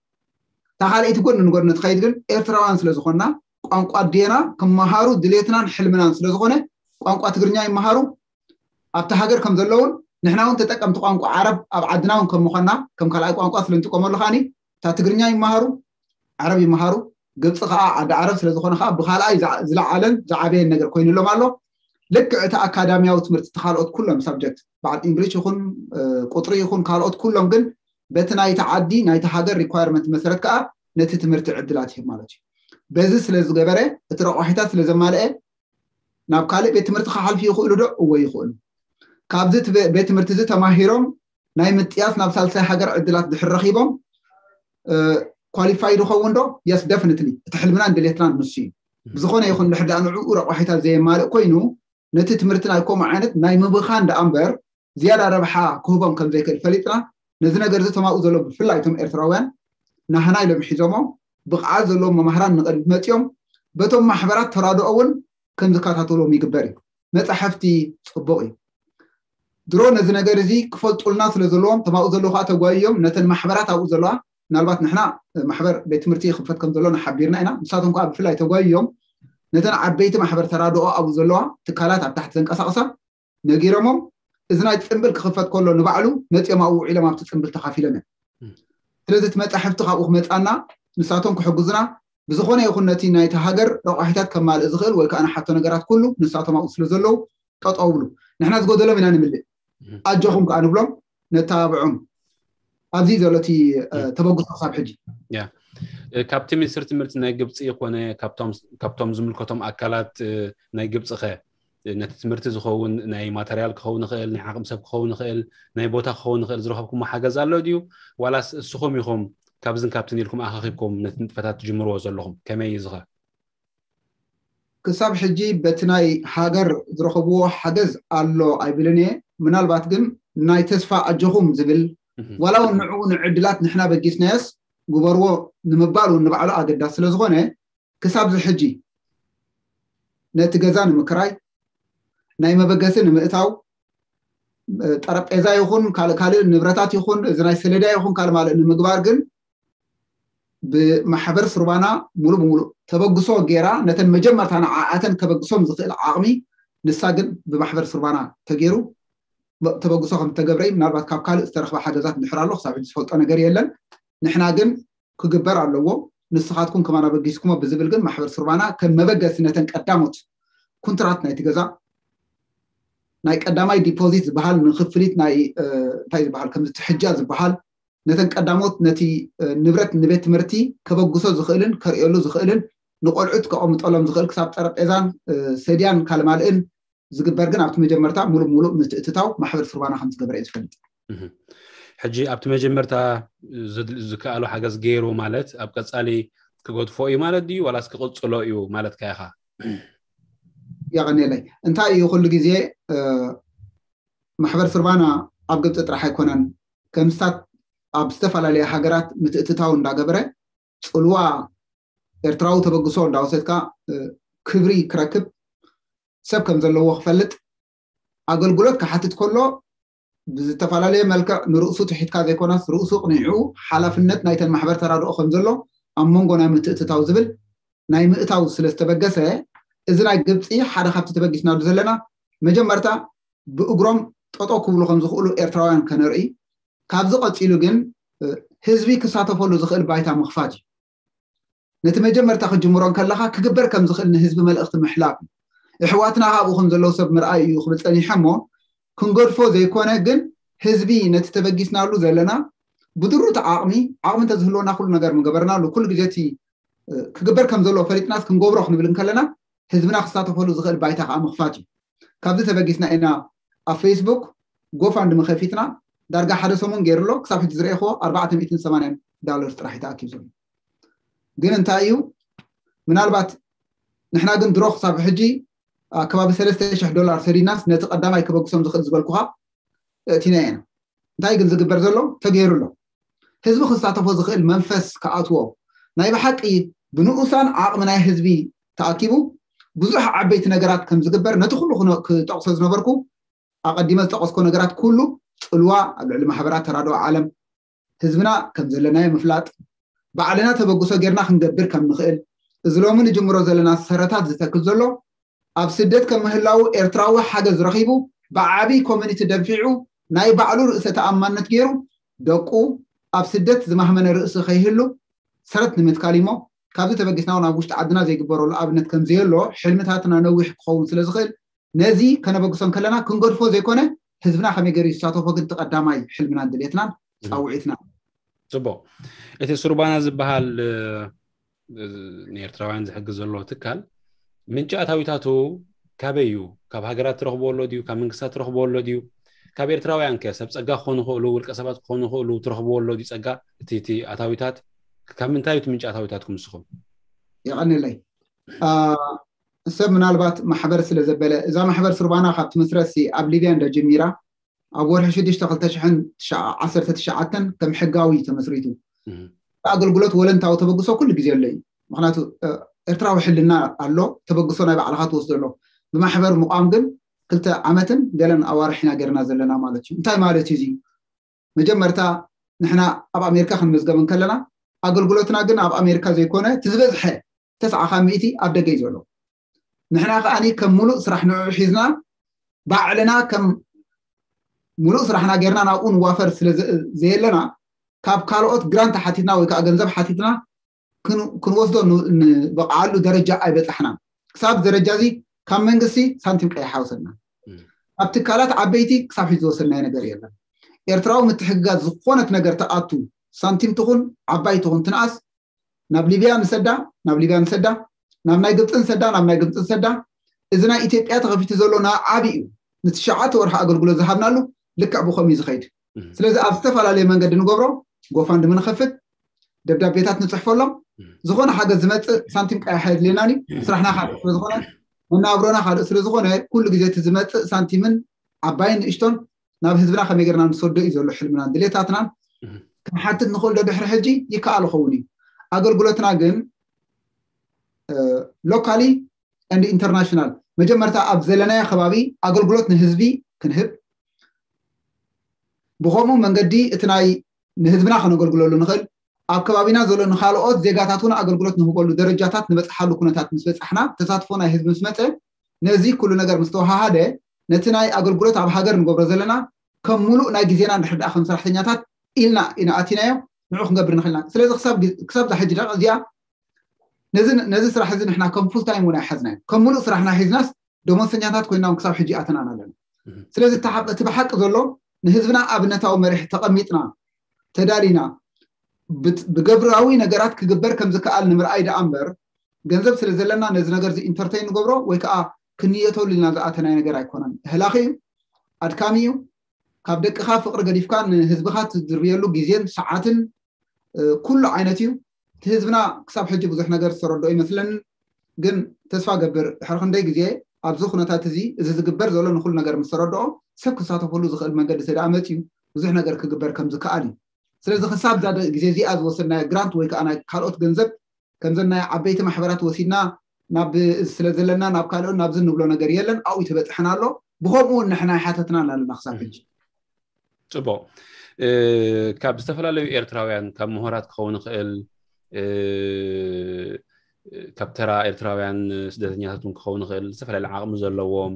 እታ ካልኣይቲ ጎድኒ ንጎድኒ ትኸይድ ግን ኤርትራውያን ስለዝኾንና ቋንቋ ኣዴና ክመሃሩ ድሌትናን ሕልምናን ስለዝኾነ ቋንቋ ትግርኛ ይመሃሩ ኣብቲ ሃገር ከም ዘለውን ንሕና እውን ተጠቀምቲ ቋንቋ ዓረብ ኣብ ዓድና እውን ከም ምዃንና ከም ካልኣይ ቋንቋ ስለንጥቀመሉ ከዓኒ እታ ትግርኛ ይመሃሩ ዓረብ ይመሃሩ ግብፂ ከዓ ዓዲ ዓረብ ስለዝኾነ ከዓ ብካልኣይ ዝለዓለን ዝዓበየን ነገር ኮይኑሎም ኣሎ። ልክዕ እቲ ኣካዳሚያዊ ትምህርቲ ካልኦት ኩሎም ሳብጀክት በዓል እንግሊሽ ይኹን ቁፅሪ ይኹን ካልኦት ኩሎም ግን በቲ ናይቲ ዓዲ ናይቲ ሃገር ሪኳየርመንት መሰረት ከዓ ነቲ ትምህርቲ ዕድላት ይህብ ማለት እዩ። በዚ ስለ ዝገበረ እቲ ረቋሒታት ስለ ዘማልአ ናብ ካልእ ቤት ትምህርቲ ክሓልፉ ይኽእሉ ዶ? እወ ይኽእሉ። ካብዚ ቤት ትምህርቲ እዚ ተማሂሮም ናይ ምጥያስ ናብ ሳልሳይ ሃገር ዕድላት ድሕር ረኺቦም ኳሊፋይ ዝኸውን ዶ? የስ ደፍኒትሊ። እቲ ሕልምናን ድሌትናን ንሱ እዩ። ብዝኾነ ይኹን ድሕር ደኣ ንዕኡ ረቋሒታት ዘየማልእ ኮይኑ ነቲ ትምህርቲ ናይ ከምኡ ዓይነት ናይ ምብኻን ደኣ እምበር ዝያዳ ረብሓ ክህቦም ከም ዘይክእል ፈሊጥና ነዚ ነገር እዚ ተማኡ ዘሎ ብፍላይ እቶም ኤርትራውያን ናህና ኢሎም ሒዞሞ ብቕዓት ዘለዎም መማህራን ንቕድሚት መፂኦም በቶም ማሕበራት ተራድኦ እውን ከም ዝከታተልዎም ይግበር እዩ። መፃሕፍቲ ፅቡቕ እዩ። ድሮ ነዚ ነገር እዚ ክፈልጡልና ስለ ዘለዎም ተማኡ ዘለዉ ከዓ ተጓይዮም ነተን ማሕበራት ኣብኡ ዘለዋ ምናልባት ንሕና ማሕበር ቤት ትምህርቲ ክፈት ከም ዘሎ ንሓቢርና ኢና። ንሳቶም ከዓ ብፍላይ ተጓይዮም ነተን ዓበይቲ ማሕበር ተራድኦ ኣብኡ ዘለዋ ትካላት ኣብ ታሕቲ ዘንቀሳቕሳ ነጊሮሞም እዚ ናይ ፅምብል ክኽፈት ከሎ ንባዕሉ መፂኦም ኣብኡ ውዒሎም ኣብቲ ፅምብል ተኻፊሎም እዮም። ስለዚ እቲ መፃሕፍቲ ካብኡ ክመፃና ንሳቶም ክሕግዙና ብዝኾነ ይኹን ነቲ ናይቲ ሃገር ረቋሒታት ከማልእ ዝኽእል ወይ ከዓ ንሓቶ ነገራት ኩሉ ንሳቶም ኣብኡ ስለ ዘለዉ ጠጠው ብሉ። ንሕና ዝጎደሎም ኢና ንምልእ ኣጆኹም ከዓ ንብሎም ነተባብዖም። ኣብዚ ዘሎ እቲ ተበግሶ ክሳብ ሕጂ ካብቲ ሚኒስትሪ ትምህርቲ ናይ ግብፂ ኮነ ካብቶም ዝምልከቶም ኣካላት ናይ ግብፂ ኸ ነቲ ትምህርቲ ዝኸውን ናይ ማተርያል ክኸውን ይኽእል ናይ ዓቕሚ ሰብ ክኸውን ይኽእል ናይ ቦታ ክኸውን ይኽእል ዝረኸብኩሞ ሓገዝ ኣሎ ድዩ? ዋላስ እስኹም ኢኹም ካብዝን ካብትን ኢልኩም ኣኻኺብኩም ነቲ ንጥፈታት ትጅምርዎ ዘለኹም? ከመይ እዩ ዝኸ ክሳብ ሕጂ በቲ ናይ ሃገር ዝረኸብዎ ሓገዝ ኣሎ ኣይብልን እየ። ምናልባት ግን ናይ ተስፋ ኣጆኹም ዝብል ዋላ እውን ንዕኡ ንዕድላት ንሕና በጊስናዮስ ግበርዎ ንምባል እውን ንባዕሉ ኣገዳሲ ስለ ዝኾነ ክሳብ እዚ ሕጂ ነቲ ገዛ ንምክራይ ናይ መበገሲ ንምእታው ጠረጴዛ ይኹን ካልእ ካልእ ንብረታት ይኹን እዚ ናይ ሰሌዳ ይኹን ካልእ ማልእ ንምግባር ግን ብማሕበር ሱርባና ሙሉ ብሙሉ ተበግሶ ገይራ ነተን መጀመርታ ንዓኣተን ከበግሶም ዝኽእል ዓቕሚ ንሳ ግን ብማሕበር ሱርባና ተገይሩ ተበግሶ ከም ዝተገብረ እዩ። ምናልባት ካብ ካልእ ዝተረኽበ ሓገዛት እንድሕር ኣሎ ክሳብ ሕጂ ዝፈልጦ ነገር የለን። ንሕና ግን ክግበር ኣለዎ ንስኻትኩም ከማን ኣበጊስኩሞ ብዝብል ግን ማሕበር ሱርባና ከም መበገሲ ነተን ቀዳሞት ኩንትራት ናይቲ ገዛ ናይ ቀዳማይ ዲፖዚት ዝበሃል ንክፍሊት ናይ እንታይ ዝበሃል ከምዚ ትሕጃ ዝበሃል ነተን ቀዳሞት ነቲ ንብረት ንቤት ትምህርቲ ከበግሶ ዝኽእልን ከርእየሉ ዝኽእልን ንቆልዑት ከቐምጠሎም ዝኽእል ክሳብ ጠረጴዛን ሰድያን ካልማልእን ዝግበር ግን ኣብቲ መጀመርታ ሙሉእ ሙሉእ ምትእትታው ማሕበር ሱርባና ከም ዝገበረ እዩ ዝፈልጥ። ሕጂ ኣብቲ መጀመርታ ዝከኣሎ ሓገዝ ገይሩ ማለት ኣብ ቀፃሊ ክገድፎ እዩ ማለት ድዩ ዋላስ ክቕፅሎ እዩ ማለት ካይኻ? የቐንየለይ። እንታይ እዩ ኩሉ ግዜ ማሕበር ስርባና ኣብ ግብፂ ጥራሕ ኣይኮነን፣ ከምስታት ኣብ ዝተፈላለየ ሃገራት ምትእትታው እንዳገበረ ፅልዋ ኤርትራዊ ተበግሶ እንዳወሰድካ ክብሪ ክረክብ፣ ሰብ ከም ዘለዎ ክፈልጥ፣ ኣገልግሎት ክሓትት ከሎ ብዝተፈላለየ መልክዕ ንርእሱ ትሒትካ ዘይኮነስ ርእሱ ቅኒዑ ሓላፍነት ናይተን ማሕበር ተራድኦ ከም ዘሎ ኣብ መንጎ ናይ ምትእትታው ዝብል ናይ ምእታው ስለ ዝተበገሰ፣ እዚ ናይ ግብፂ ሓደ ካብቲ ተበጊስናሉ ዘለና መጀመርታ ብእግሮም ጠጠው ክብሉ ከም ዝኽእሉ ኤርትራውያን ከነርኢ፣ ካብዚ ቀፂሉ ግን ህዝቢ ክሳተፈሉ ዝኽእል ባይታ ምኽፋት እዩ። ነቲ መጀመርታ ክጅምሮ እንከለኻ ክግበር ከም ዝኽእል ንህዝቢ መልእኽቲ ምሕላፍ እዩ። ኣሕዋትና ካብኡ ከም ዘለዉ ሰብ ምርኣይ እዩ ክብል ፀኒሐ እሞ፣ ክንገድፎ ዘይኮነ ግን ህዝቢ ነቲ ተበጊስናሉ ዘለና ብድሩት ዓቕሚ፣ ዓቕሚ እንተዝህልወና ኩሉ ነገር ምገበርናሉ። ኩሉ ግዜ እቲ ክግበር ከም ዘለዎ ፈሊጥናስ ክንገብሮ ክንብል እንከለና ህዝብና ክሳተፈሉ ዝኽእል ባይታ ከዓ ምኽፋት እዩ። ካብዚ ተበጊስና ኢና ኣብ ፌስቡክ ጎፋንድሚ ከፊትና፣ ዳርጋ ሓደ ሰሙን ገይሩ ኣሎ። ክሳብ ሕጂ ዝረእኽዎ ኣርባዕተ ሚእትን ሰማንያን ዳለር ጥራሕ እዩ ተኣኪቡ ዘሎ። ግን እንታይ እዩ፣ ምናልባት ንሕና ግን ድሮ ክሳብ ሕጂ ኣከባቢ ሰለስተ ሽሕ ዶላር ሰዲድናስ ነቲ ቀዳማይ ክበግሶም ዝኽእል ዝበልኩኻ እእቲና ኢና። እንታይ ግን ዝግበር ዘሎ ተገይሩ ኣሎ። ህዝቢ ክሳተፎ ዝኽእል መንፈስ ክኣትዎ፣ ናይ ብሓቂ ብንኡሳን ዓቕሚ ናይ ህዝቢ ተኣኪቡ ብዙሕ ዓበይቲ ነገራት ከም ዝግበር፣ ነቲ ኩሉ ክነ- ክጠቕሶ ዝነበርኩ ኣቐዲመ ዝጠቐስኮ ነገራት ኩሉ ፅልዋ ኣብ ልዕሊ ማሕበራት ተራድኦ ዓለም ህዝብና ከም ዘለናዮ ምፍላጥ፣ ባዕልና ተበግሶ ጌርና ክንገብር ከም ንኽእል፣ እዚ ሎሚ ንጅምሮ ዘለና ሰረታት ዝተክል ዘሎ ኣብ ስደት ከም ምህላዉ ኤርትራዊ ሓገዝ ረኺቡ ብዓቢ ኮሚኒቲ ደንፊዑ ናይ ባዕሉ ርእሰ ተኣማንነት ገይሩ ደቁ ኣብ ስደት ዝማህመነ ርእሲ ከይህሉ ሰረት ንምትካል እሞ ካብዚ ተበጊስና እውን ኣብ ውሽጢ ዓድና ዘይግበረሉ ኣብነት ከም ዘየሎ ሕልምታትና ነዊሕ ክኸውን ስለ ዝኽእል ነዚ ከነበግሶ እንከለና ክንገድፎ ዘይኮነ ህዝብና ከመይ ገይሩ ይሳተፎ ግን እቲ ቀዳማይ ሕልምናን ድሌትናን ፃውዒትና። ፅቡቕ። እቲ ሱርባና ዝበሃል ንኤርትራውያን ዝሕግዝ ዘሎ ትካል ምንጪ ኣታዊታቱ ካበይ እዩ? ካብ ሃገራት ትረኽቦ ኣሎ ድዩ? ካብ መንግስታት ትረኽቦ ኣሎ ድዩ? ካብ ኤርትራውያን ከ ሰብ ፀጋ ክኾኑ ይኽእሉ፣ ውልቀ ሰባት ክኾኑ ይኽእሉ፣ ትረኽብዎ ኣሎ ድዩ ፀጋ? እቲ እቲ ኣታዊታት ካብ ምንታይ እዩ እቲ ምንጪ ኣታዊታትኩም ንስኹም? የቐንለይ። ሰብ ምናልባት ማሕበር ስለ ዘበለ፣ እዛ ማሕበር ሱርባና ካብ ትምስረት ኣብ ሊብያ እንደ ጀሚራ ኣብ ወርሒ ሽዱሽተ ክልተ ሽሕን ዓሰርተ ትሽዓተን ከም ሕጋዊ ተመስሪቱ ኣገልግሎት ወለንታዊ ተበግሶ ኩሉ ግዜ ኣሎ እዩ። ምክንያቱ ኤርትራዊ ሕልና ኣሎ፣ ተበግሶ ናይ ባዕልካ ትወስዶ ኣሎ። ብማሕበር ምቋም ግን ክልተ ዓመትን ገለን ኣዋርሕ ኢና ገርና ዘለና ማለት እዩ። እንታይ ማለት እዩ እዚ? መጀመርታ ንሕና ኣብ ኣሜሪካ ክንምዝገብ እንከለና ኣገልግሎትና ግን ኣብ ኣሜሪካ ዘይኮነ እቲ ዝበዝሐ ተስዓኻ ሚእቲ ኣብ ደገ እዩ ዘሎ። ንሕና ከዓኒ ከም ሙሉእ ስራሕ ንዑ ሒዝና ባዕልና ከም ሙሉእ ስራሕና ጌርና ናብኡ ንዋፈር ስለ ዘየለና ካብ ካልኦት ግራንት ሓቲትና ወይ ከዓ ገንዘብ ሓቲትና ክንወስዶ ንበቕዓሉ ደረጃ ኣይበፃሕናን። ክሳብ ደረጃ እዚ ካብ መንግስቲ ሳንቲም ቀይሓ ወሰድና። ካብ ትካላት ዓበይቲ ክሳብ ሕዚ ዝወሰድናዮ ነገር የለን። ኤርትራዊ ምትሕግጋዝ ዝኾነት ነገር ተኣቱ ሳንቲም ትኹን ዓባይ ትኹን ትንኣስ ናብ ሊብያ ንሰዳ ናብ ሊብያ ንሰዳ ናብ ናይ ግብፂ ንሰዳ ናብ ናይ ግብፂ ንሰዳ። እዚ ናይ ኢትዮጵያ ተኸፊቱ ዘሎ ናብ ዓብይ እዩ። ንትሽዓተ ወርሒ ኣገልግሎት ዝሃብናሉ ልክዕ ብኸም እዩ ዝኸይድ። ስለዚ ኣብ ዝተፈላለየ መንገዲ ንገብሮ ጎፋንድሚ ንኸፍት፣ ደብዳቤታት ንፅሕፈሎም። ዝኾነ ሓገዝ ዝመፅእ ሳንቲም ቀያሕ የድልየናን እዩ። ስራሕና ካልእ ስለዝኾነ መናብሮና ካልእ ስለዝኾነ ኩሉ ግዜ እቲ ዝመፅእ ሳንቲምን ዓባይን ንእሽቶን ናብ ህዝብና ከመይ ጌርና ንሰዶ እዩ ዘሎ ሕልምናን ድሌታትናን። ክንሓትት ንኽእል ዶ ድሕሪ ሕጂ? ይከኣል ኸውን እዩ። ኣገልግሎትና ግን ሎካሊ ኤንድ ኢንተርናሽናል መጀመርታ ኣብ ዘለናዮ ከባቢ ኣገልግሎት ንህዝቢ ክንህብ፣ ብኸምኡ መንገዲ እቲ ናይ ንህዝብና ከነገልግለሉ ንኽእል ኣብ ከባቢና ዘሎ ንካልኦት ዜጋታት እውን ኣገልግሎት ንህበሉ ደረጃታት ንበፅሓሉ ኩነታት ምስ በፃሕና ተሳትፎ ናይ ህዝቢ ምስ መፀ ነዚ ኩሉ ነገር ምስ ተወሃሃደ ነቲ ናይ ኣገልግሎት ኣብ ሃገር ንገብሮ ዘለና ከም ሙሉእ ናይ ግዜና እንድሕር ደኣ ከም ሰራሕተኛታት ኢልና ኢና ኣቲናዮ ንዑ ክንገብር ንኽእልና። ስለዚ ክሳብ ዛ ሕጂ ደቂ እዚኣ ነዚ ስራሕ እዚ ንሕና ከም ፉል ታይም እውን ኣይሓዝናዮ። ከም ሙሉእ ስራሕና ሒዝናስ ደሞዝተኛታት ኮይና እውን ክሳብ ሕጂ ኣተናን ኣለና። ስለዚ እቲ ብሓቂ ዘሎ ንህዝብና ኣብነታዊ መሪሕ ተቐሚጥና ተዳሊና ብገብራዊ ነገራት ክግበር ከም ዝከኣል ንምርኣይ ደኣ እምበር ገንዘብ ስለ ዘለና ነዚ ነገር እዚ ኢንተርተይን ንገብሮ ወይ ከዓ ክንየተሉ ኢልና ዝኣተናይ ነገር ኣይኮነን። ህላኺ እዩ፣ ኣድካሚ እዩ። ካብ ደቅኻ ፍቕሪ ገዲፍካ ንህዝብኻ ትድርብየሉ ግዜን ሰዓትን ኩሉ ዓይነት እዩ። እቲ ህዝብና ክሳብ ሕጂ ብዙሕ ነገር ዝተረድኦ ይመስለኒ። ግን ተስፋ ገብር ድሕሪ ክንደይ ግዜ ኣብዚ ኩነታት እዚ እዚ ዝግበር ዘሎ ንኩሉ ነገር ምስ ተረድኦ ሰብ ክሳተፈሉ ዝኽእል መንገዲ ተደኣ መፅዩ ብዙሕ ነገር ክግበር ከም ዝከኣል እዩ። ስለዚ ክሳብ እዛ ደ- ግዜ እዚኣ ዝወሰድናዮ ግራንት ወይ ከዓ ናይ ካልኦት ገንዘብ ከምዘን ናይ ዓበይቲ ማሕበራት ወሲድና ናብ ስለ ዘለና ናብ ካልኦት ናብዚ ንብሎ ነገር የለን። ኣብኡ ተበፅሐና ኣሎ። ብኸምኡ እውን ንሕና ይሓተትና ኣለና ክሳብ ሕጂ። ፅቡቅ። ካብ ዝተፈላለዩ ኤርትራውያን ካብ ምሁራት ክኸውን ይኽእል፣ ካብ ተራ ኤርትራውያን ስደተኛታት እውን ክኸውን ይኽእል፣ ዝተፈላለዩ ዓቕሚ ዘለዎም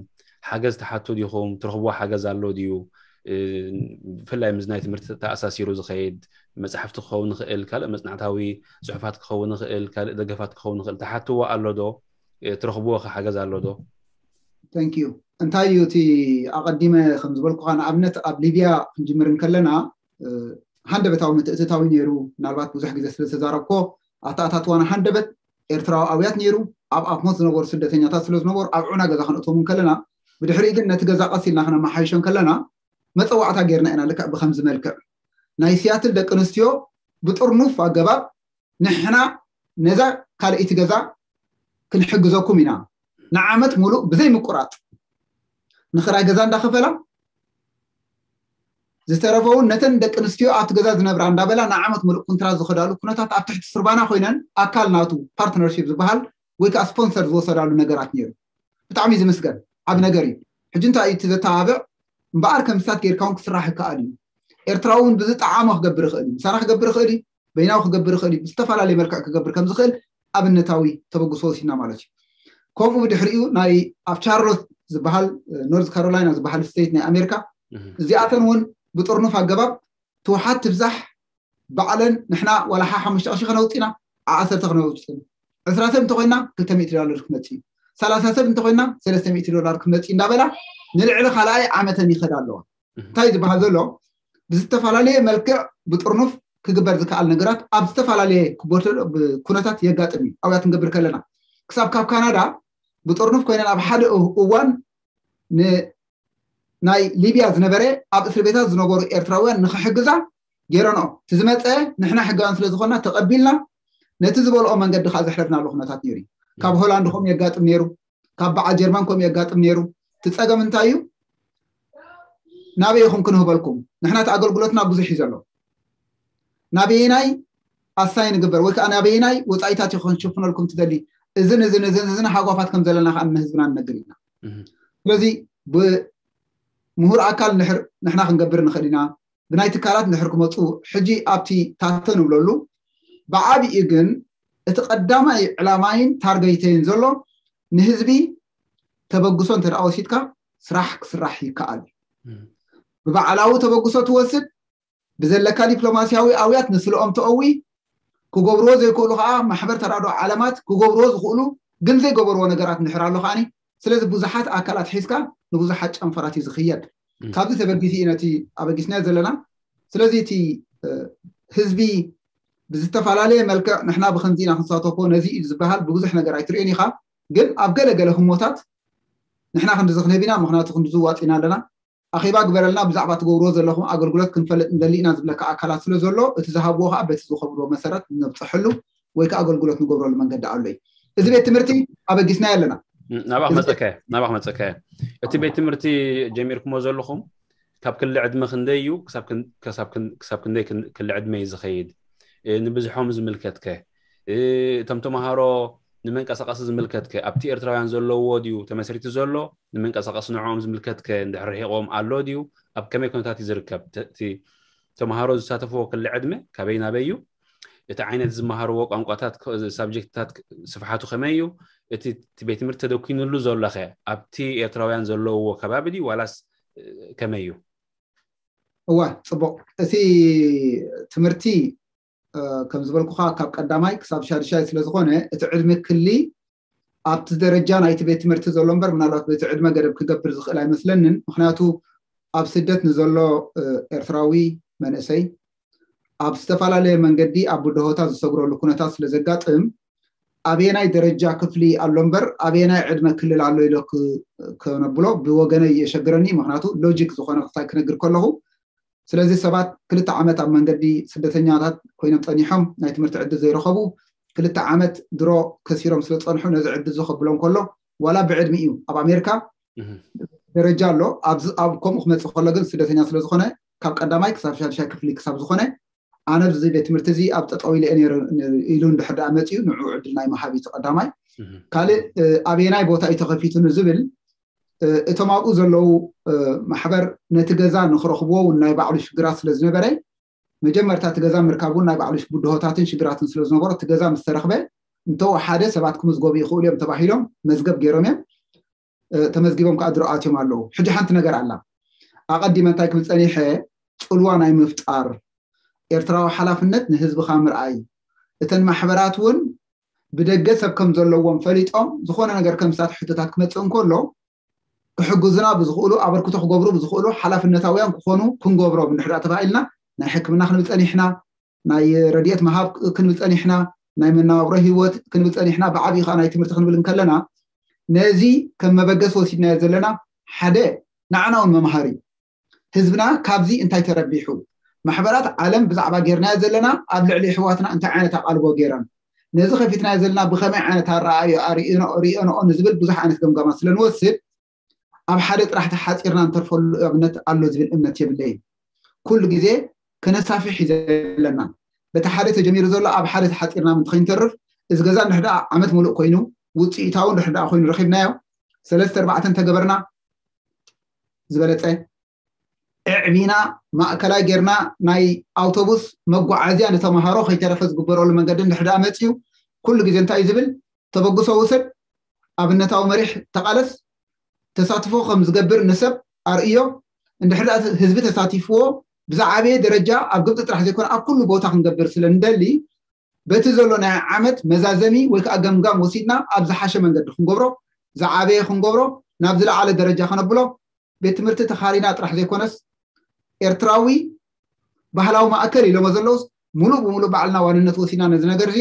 ሓገዝ ትሓቱ ዲኹም? ትረኽብዎ ሓገዝ ኣሎ ድዩ? ብፍላይ ምስ ናይ ትምህርቲ ተኣሳሲሩ ዝኸይድ መፅሓፍቲ ክኸውን ይኽእል፣ ካልእ መፅናዕታዊ ፅሑፋት ክኸውን ይኽእል፣ ካልእ ደገፋት ክኸውን ይኽእል፣ ትሓትዎ ኣሎ ዶ? ትረኽብዎ ሓገዝ ኣሎ ዶ? Thank you። እንታይ እዩ እቲ ኣቐዲመ ከም ዝበልኩኻ፣ ንኣብነት ኣብ ሊብያ ክንጅምር እንከለና ሃንደበታዊ ምትእትታዊ ነይሩ። ምናልባት ብዙሕ ግዜ ስለ ዝተዛረብኮ ኣተኣታትዋና ሃንደበት ኤርትራዊ ኣብያት ነይሩ። ኣብ ኣፍሞት ዝነበሩ ስደተኛታት ስለ ዝነበሩ ኣብ ዑና ገዛ ክንእቶም እንከለና፣ ብድሕሪኡ ግን ነቲ ገዛ ቀስ ኢልና ክነመሓይሾ እንከለና መፀዋዕታ ጌርና ኢና። ልክዕ ብከምዚ መልክዕ ናይ ሲያትል ደቂ ኣንስትዮ ብጥርኑፍ ኣገባብ ንሕና ነዛ ካልኣይቲ ገዛ ክንሕግዘኩም ኢና፣ ንዓመት ሙሉእ ብዘይ ምቁራፅ ንክራይ ገዛ እንዳኸፈላ ዝተረፈውን ነተን ደቂ ኣንስትዮ ኣብቲ ገዛ ዝነብራ እንዳበላ ንዓመት ሙሉእ ኩንትራት ዝኸዳሉ ኩነታት ኣብ ትሕቲ ስርባና ኮይነን ኣካል ናቱ ፓርትነርሺፕ ዝበሃል ወይ ከዓ ስፖንሰር ዝወሰዳሉ ነገራት ነይሩ። ብጣዕሚ ዝምስገን ዓብ ነገር እዩ። ሕጂ እንታይ እዩ እቲ ዘተባብዕ እምበኣር ከም ስታት ጌርካ እውን ክስራሕ ይከኣል እዩ። ኤርትራዊ እውን ብዝጠዓሞ ክገብር ይኽእል እዩ፣ ምሳና ክገብር ይኽእል እዩ፣ በይናዊ ክገብር ይኽእል እዩ፣ ብዝተፈላለየ መልክዕ ክገብር ከም ዝኽእል ኣብነታዊ ተበግሶ ወሲድና ማለት እዩ። ከምኡ ብድሕሪኡ ናይ ኣብ ቻርሎት ዝበሃል ኖርዝ ካሮላይና ዝበሃል ስቴት ናይ ኣሜሪካ እዚኣተን እውን ብጥርኑፍ ኣገባብ ትውሓድ ትብዛሕ ባዕለን ንሕና ዋላ ሓ ሓሙሽተ ቅርሺ ከነውፅና ዓሰርተ ከነውፅን ዕስራ ሰብ እንተኮይና ክልተ ሚእቲ ዶላር ክመፅእ እዩ። ሰላሳ ሰብ እንተኮይና ሰለስተ ሚእቲ ዶላር ክመፅእ እንዳበላ ንልዕሊ ካልኣይ ዓመተን ይኸዳ ኣለዋ። እንታይ ዝበሃል ዘሎ ብዝተፈላለየ መልክዕ ብጥርኑፍ ክግበር ዝከኣል ነገራት ኣብ ዝተፈላለየ ክቦርተ ኩነታት የጋጥም እዩ። ኣብያ ክንገብር ከለና ክሳብ ካብ ካናዳ ብጥርኑፍ ኮይነን ኣብ ሓደ እዋን ናይ ሊብያ ዝነበረ ኣብ እስር ቤታት ዝነበሩ ኤርትራውያን ንክሕግዛ ገይረንኦ። እቲ ዝመፀ ንሕና ሕጋውያን ስለ ዝኾንና ተቐቢልና ነቲ ዝበልኦ መንገዲ ከዓ ዘሕለፍናሉ ኩነታት ነይሩ እዩ። ካብ ሆላንድ ከምኡ የጋጥም ነይሩ፣ ካብ በዓል ጀርመን ከምኡ የጋጥም ነይሩ። እቲ ፀገም እንታይ እዩ? ናበይ ኢኹም ክንህበልኩም? ንሕና እቲ ኣገልግሎትና ብዙሕ እዩ ዘሎ። ናበየናይ ኣሳይ ንግበር ወይ ከዓ ናበየናይ ወፃኢታት እዩ ክንሽፍነልኩም ትደሊ? እዝን እዝን እዝን እዝን ሃጓፋት ከም ዘለና ከዓ ንህዝብና ንነግር ኢና። ስለዚ ብምሁር ኣካል ንሕር ንሕና ክንገብር ንኽእል ኢና። ብናይ ትካላት ንድሕር ክመፁ ሕጂ ኣብቲ ታተ ንብለሉ ብዓብኡ ግን እቲ ቀዳማይ ዕላማይን ታርገይተይን ዘሎ ንህዝቢ ተበግሶ እንተ ወሲድካ ስራሕ ክስራሕ ይከኣል እዩ። ብባዕላዊ ተበግሶ ትወስድ ብዘለካ ዲፕሎማሲያዊ ኣውያት ንስልኦም ተእዊ ክገብርዎ ዘይክእሉ ከዓ ማሕበር ተራድኦ ዓለማት ክገብርዎ ዝኽእሉ ግን ዘይገበርዎ ነገራት እንድሕር ኣሎ ከዓኒ ስለዚ ብዙሓት ኣካላት ሒዝካ ንብዙሓት ጨንፈራት እዩ ዝኽየድ። ካብዚ ተበጊሲ እዩ ነቲ ኣበጊስናዮ ዘለና። ስለዚ እቲ ህዝቢ ብዝተፈላለየ መልክዕ ንሕና ብከምዚ ኢና ክንሳተፎ ነዚ እዩ ዝበሃል ብብዙሕ ነገር ኣይትርእዮን ኢኻ። ግን ኣብ ገለገለ ህሞታት ንሕና ክንድዚ ክንህብ ኢና፣ ምክንያቱ ክንድዚ ዋፂና ኣለና፣ ኣኼባ ግበረልና፣ ብዛዕባ ትገብርዎ ዘለኹም ኣገልግሎት ክንፈልጥ ንደሊ ኢና ዝብለካ ኣካላት ስለ ዘሎ እቲ ዝሃብዎ ከዓ በቲ ዝኸብርዎ መሰረት ነብፀሐሉ ወይ ከዓ ኣገልግሎት ንገብረሉ መንገዲ ኣሎ እዩ። እዚ ቤት ትምህርቲ ኣበጊስናዮ ኣለና። ናባኽ መፀከ ናባኽ መፀከ እቲ ቤት ትምህርቲ ጀሚርኩሞ ዘለኹም ካብ ክሊ ዕድመ ክንደይ እዩ? ክሳብ ክንደይ ክሊ ዕድመ እዩ ዝኸይድ? ንብዝሖም ዝምልከትከ እቶም ተምሃሮ ንመንቀሳቐሲ ዝምልከትከ ኣብቲ ኤርትራውያን ዘለዎ ድዩ ተመስሪቱ ዘሎ? ንመንቀሳቐሲ ንዕኦም ዝምልከትከ እንድሕር ርሒቖም ኣሎ ድዩ? ኣብ ከመይ ኩነታት እዩ ዝርከብ? እቲ ተምሃሮ ዝሳተፍዎ ክሊ ዕድመ ካበይ ናበይ እዩ? እቲ ዓይነት ዝመሃርዎ ቋንቋታት ሳብጀክትታት ስፍሓቱ ከመይ እዩ? እቲ ቤት ትምህርቲ ተደኪኑሉ ዘሎኸ ኣብቲ ኤርትራውያን ዘለውዎ ከባቢ ድዩ ዋላስ ከመይ እዩ? እዋ ፅቡቅ። እቲ ትምህርቲ ከም ዝበልኩካ ካብ ቀዳማይ ክሳብ ሻድሻይ ስለዝኮነ እቲ ዕድመ ክሊ ኣብቲ ደረጃ ናይቲ ቤት ትምህርቲ ዘሎ እምበር ምናልባት በቲ ዕድመ ገደብ ክገብር ዝኽእል ኣይመስለንን። ምክንያቱ ኣብ ስደት ንዘሎ ኤርትራዊ መንእሰይ ኣብ ዝተፈላለየ መንገዲ ኣብ ብድሆታት ዝሰግረሉ ኩነታት ስለዘጋጥም ኣበየናይ ደረጃ ክፍሊ ኣሎ እምበር ኣበየናይ ዕድመ ክልል ኣሎ ኢለ ከነብሎ ብወገነይ የሸግረኒ። ምክንያቱ ሎጂክ ዝኾነ ክሳይ ክነግር ከለኹ ስለዚ ሰባት ክልተ ዓመት ኣብ መንገዲ ስደተኛታት ኮይኖም ፀኒሖም ናይ ትምህርቲ ዕድል ዘይረኸቡ ክልተ ዓመት ድሮ ከሲሮም ስለ ዝፀንሑ ነዚ ዕድል እዚ ከብሎም ከሎ ዋላ ብዕድሚኡ ኣብ ኣሜሪካ ደረጃ ኣሎ። ኣብ ከምኡ ክመፅእ ከሎ ግን ስደተኛ ስለዝኾነ ካብ ቀዳማይ ክሳብ ሻድሻይ ክፍሊ ክሳብ ዝኾነ ኣነ ኣብዚ ቤት ትምህርቲ እዚ ኣብ ጠጠው ኢለ ነይረ ኢሉ እንድሕር ደኣ መፂኡ ንዑ ዕድል ናይ መሃብ እዩ ቀዳማይ። ካልእ ኣበየናይ ቦታ እዩ ተኸፊቱ ንዝብል እቶም ኣብኡ ዘለዉ ማሕበር ነቲ ገዛ ንክረኽብዎ እውን ናይ ባዕሉ ሽግራት ስለዝነበረ መጀመርታ እቲ ገዛ ምርካብ እውን ናይ ባዕሉ ብድሆታትን ሽግራትን ስለዝነበሮ እቲ ገዛ ምስ ተረኽበ እንተወሓደ ሰባት ክምዝገቡ ይኽእሉ እዮም ተባሂሎም መዝገብ ገይሮም እዮም። ተመዝጊቦም ከዓ ድሮ ኣትዮም ኣለዉ። ሕጂ ሓንቲ ነገር ኣላ። ኣቐዲመ እንታይ ክብል ፀኒሐ፣ ፅልዋ ናይ ምፍጣር ኤርትራዊ ሓላፍነት ንህዝብኻ ምርኣይ፣ እተን ማሕበራት እውን ብደገ ሰብ ከም ዘለዎም ፈሊጦም ዝኾነ ነገር ከም ሳት ሕቶታት ክመፅእ እንከሎ ክሕግዙና ብዝኽእሉ ኣበርክቶ ክገብሩ ብዝኽእሉ ሓላፍነታውያን ክኾኑ ክንገብሮም እንድሕር ተባሂልና ናይ ሕክምና ክንብል ፀኒሕና፣ ናይ ረድኤት ምሃብ ክንብል ፀኒሕና፣ ናይ መነባብሮ ህይወት ክንብል ፀኒሕና፣ ብዓብዪ ከዓ ናይ ትምህርቲ ክንብል እንከለና ነዚ ከም መበገሲ ወሲድናዮ ዘለና ሓደ ንዓና እውን መምሃሪ እዩ። ህዝብና ካብዚ እንታይ ተረቢሑ? ማሕበራት ዓለም ብዛዕባ ጌርናዮ ዘለና ኣብ ልዕሊ ኣሕዋትና እንታይ ዓይነት ኣቓልቦ ጌረን? ነዚ ከፊትናዮ ዘለና ብኸመይ ዓይነት ኣረኣእዮ ኣርእዮንኦ ንዝብል ብዙሕ ዓይነት ገምጋማት ስለንወስድ ኣብ ሓደ ጥራሕ ተሓፂርና ንተርፈሉ ኣብነት ኣሎ ዝብል እምነት የብለይን። ኩሉ ግዜ ከነሳፍሕ እዩ ዘለና። በቲ ሓደ ተጀሚሩ ዘሎ ኣብ ሓደ ተሓፂርና ምንት ከይንተርፍ እዚ ገዛ እንድሕር ደኣ ዓመት ሙሉእ ኮይኑ ውፅኢታዊ እንድሕር ደኣ ኮይኑ ረኺብናዮ ሰለስተ ኣርባዕተ እንተገበርና ዝበለፀ ኣዕቢና ማእከላይ ጌርና ናይ ኣውቶቡስ መጓዓዝያ ንተምሃሮ ከይተረፈ ዝግበረሉ መንገዲ እንድሕር ደኣ መፅዩ ኩሉ ግዜ እንታይ እዩ ዝብል ተበግሶ ውሰድ ኣብነታዊ መሪሕ ተቓለስ ተሳትፎ ከም ዝገብር ንሰብ ኣርእዮ እንድሕር ደኣ ህዝቢ ተሳቲፍዎ ብዝዓበየ ደረጃ ኣብ ግብፂ ጥራሕ ዘይኮነ ኣብ ኩሉ ቦታ ክንገብር ስለ ንደሊ በቲ ዘሎ ናይ ዓመት መዛዘሚ ወይ ከዓ ገምጋም ወሲድና ኣብ ዝሓሸ መንገዲ ክንገብሮ ዝዓበየ ክንገብሮ ናብ ዝለዓለ ደረጃ ከነብሎ ቤት ትምህርቲ ተኻሪና ጥራሕ ዘይኮነስ ኤርትራዊ ባህላዊ ማእከል ኢሎሞ ዘለውስ ሙሉእ ብሙሉእ ባዕልና ዋንነት ወሲድና ነዚ ነገር እዚ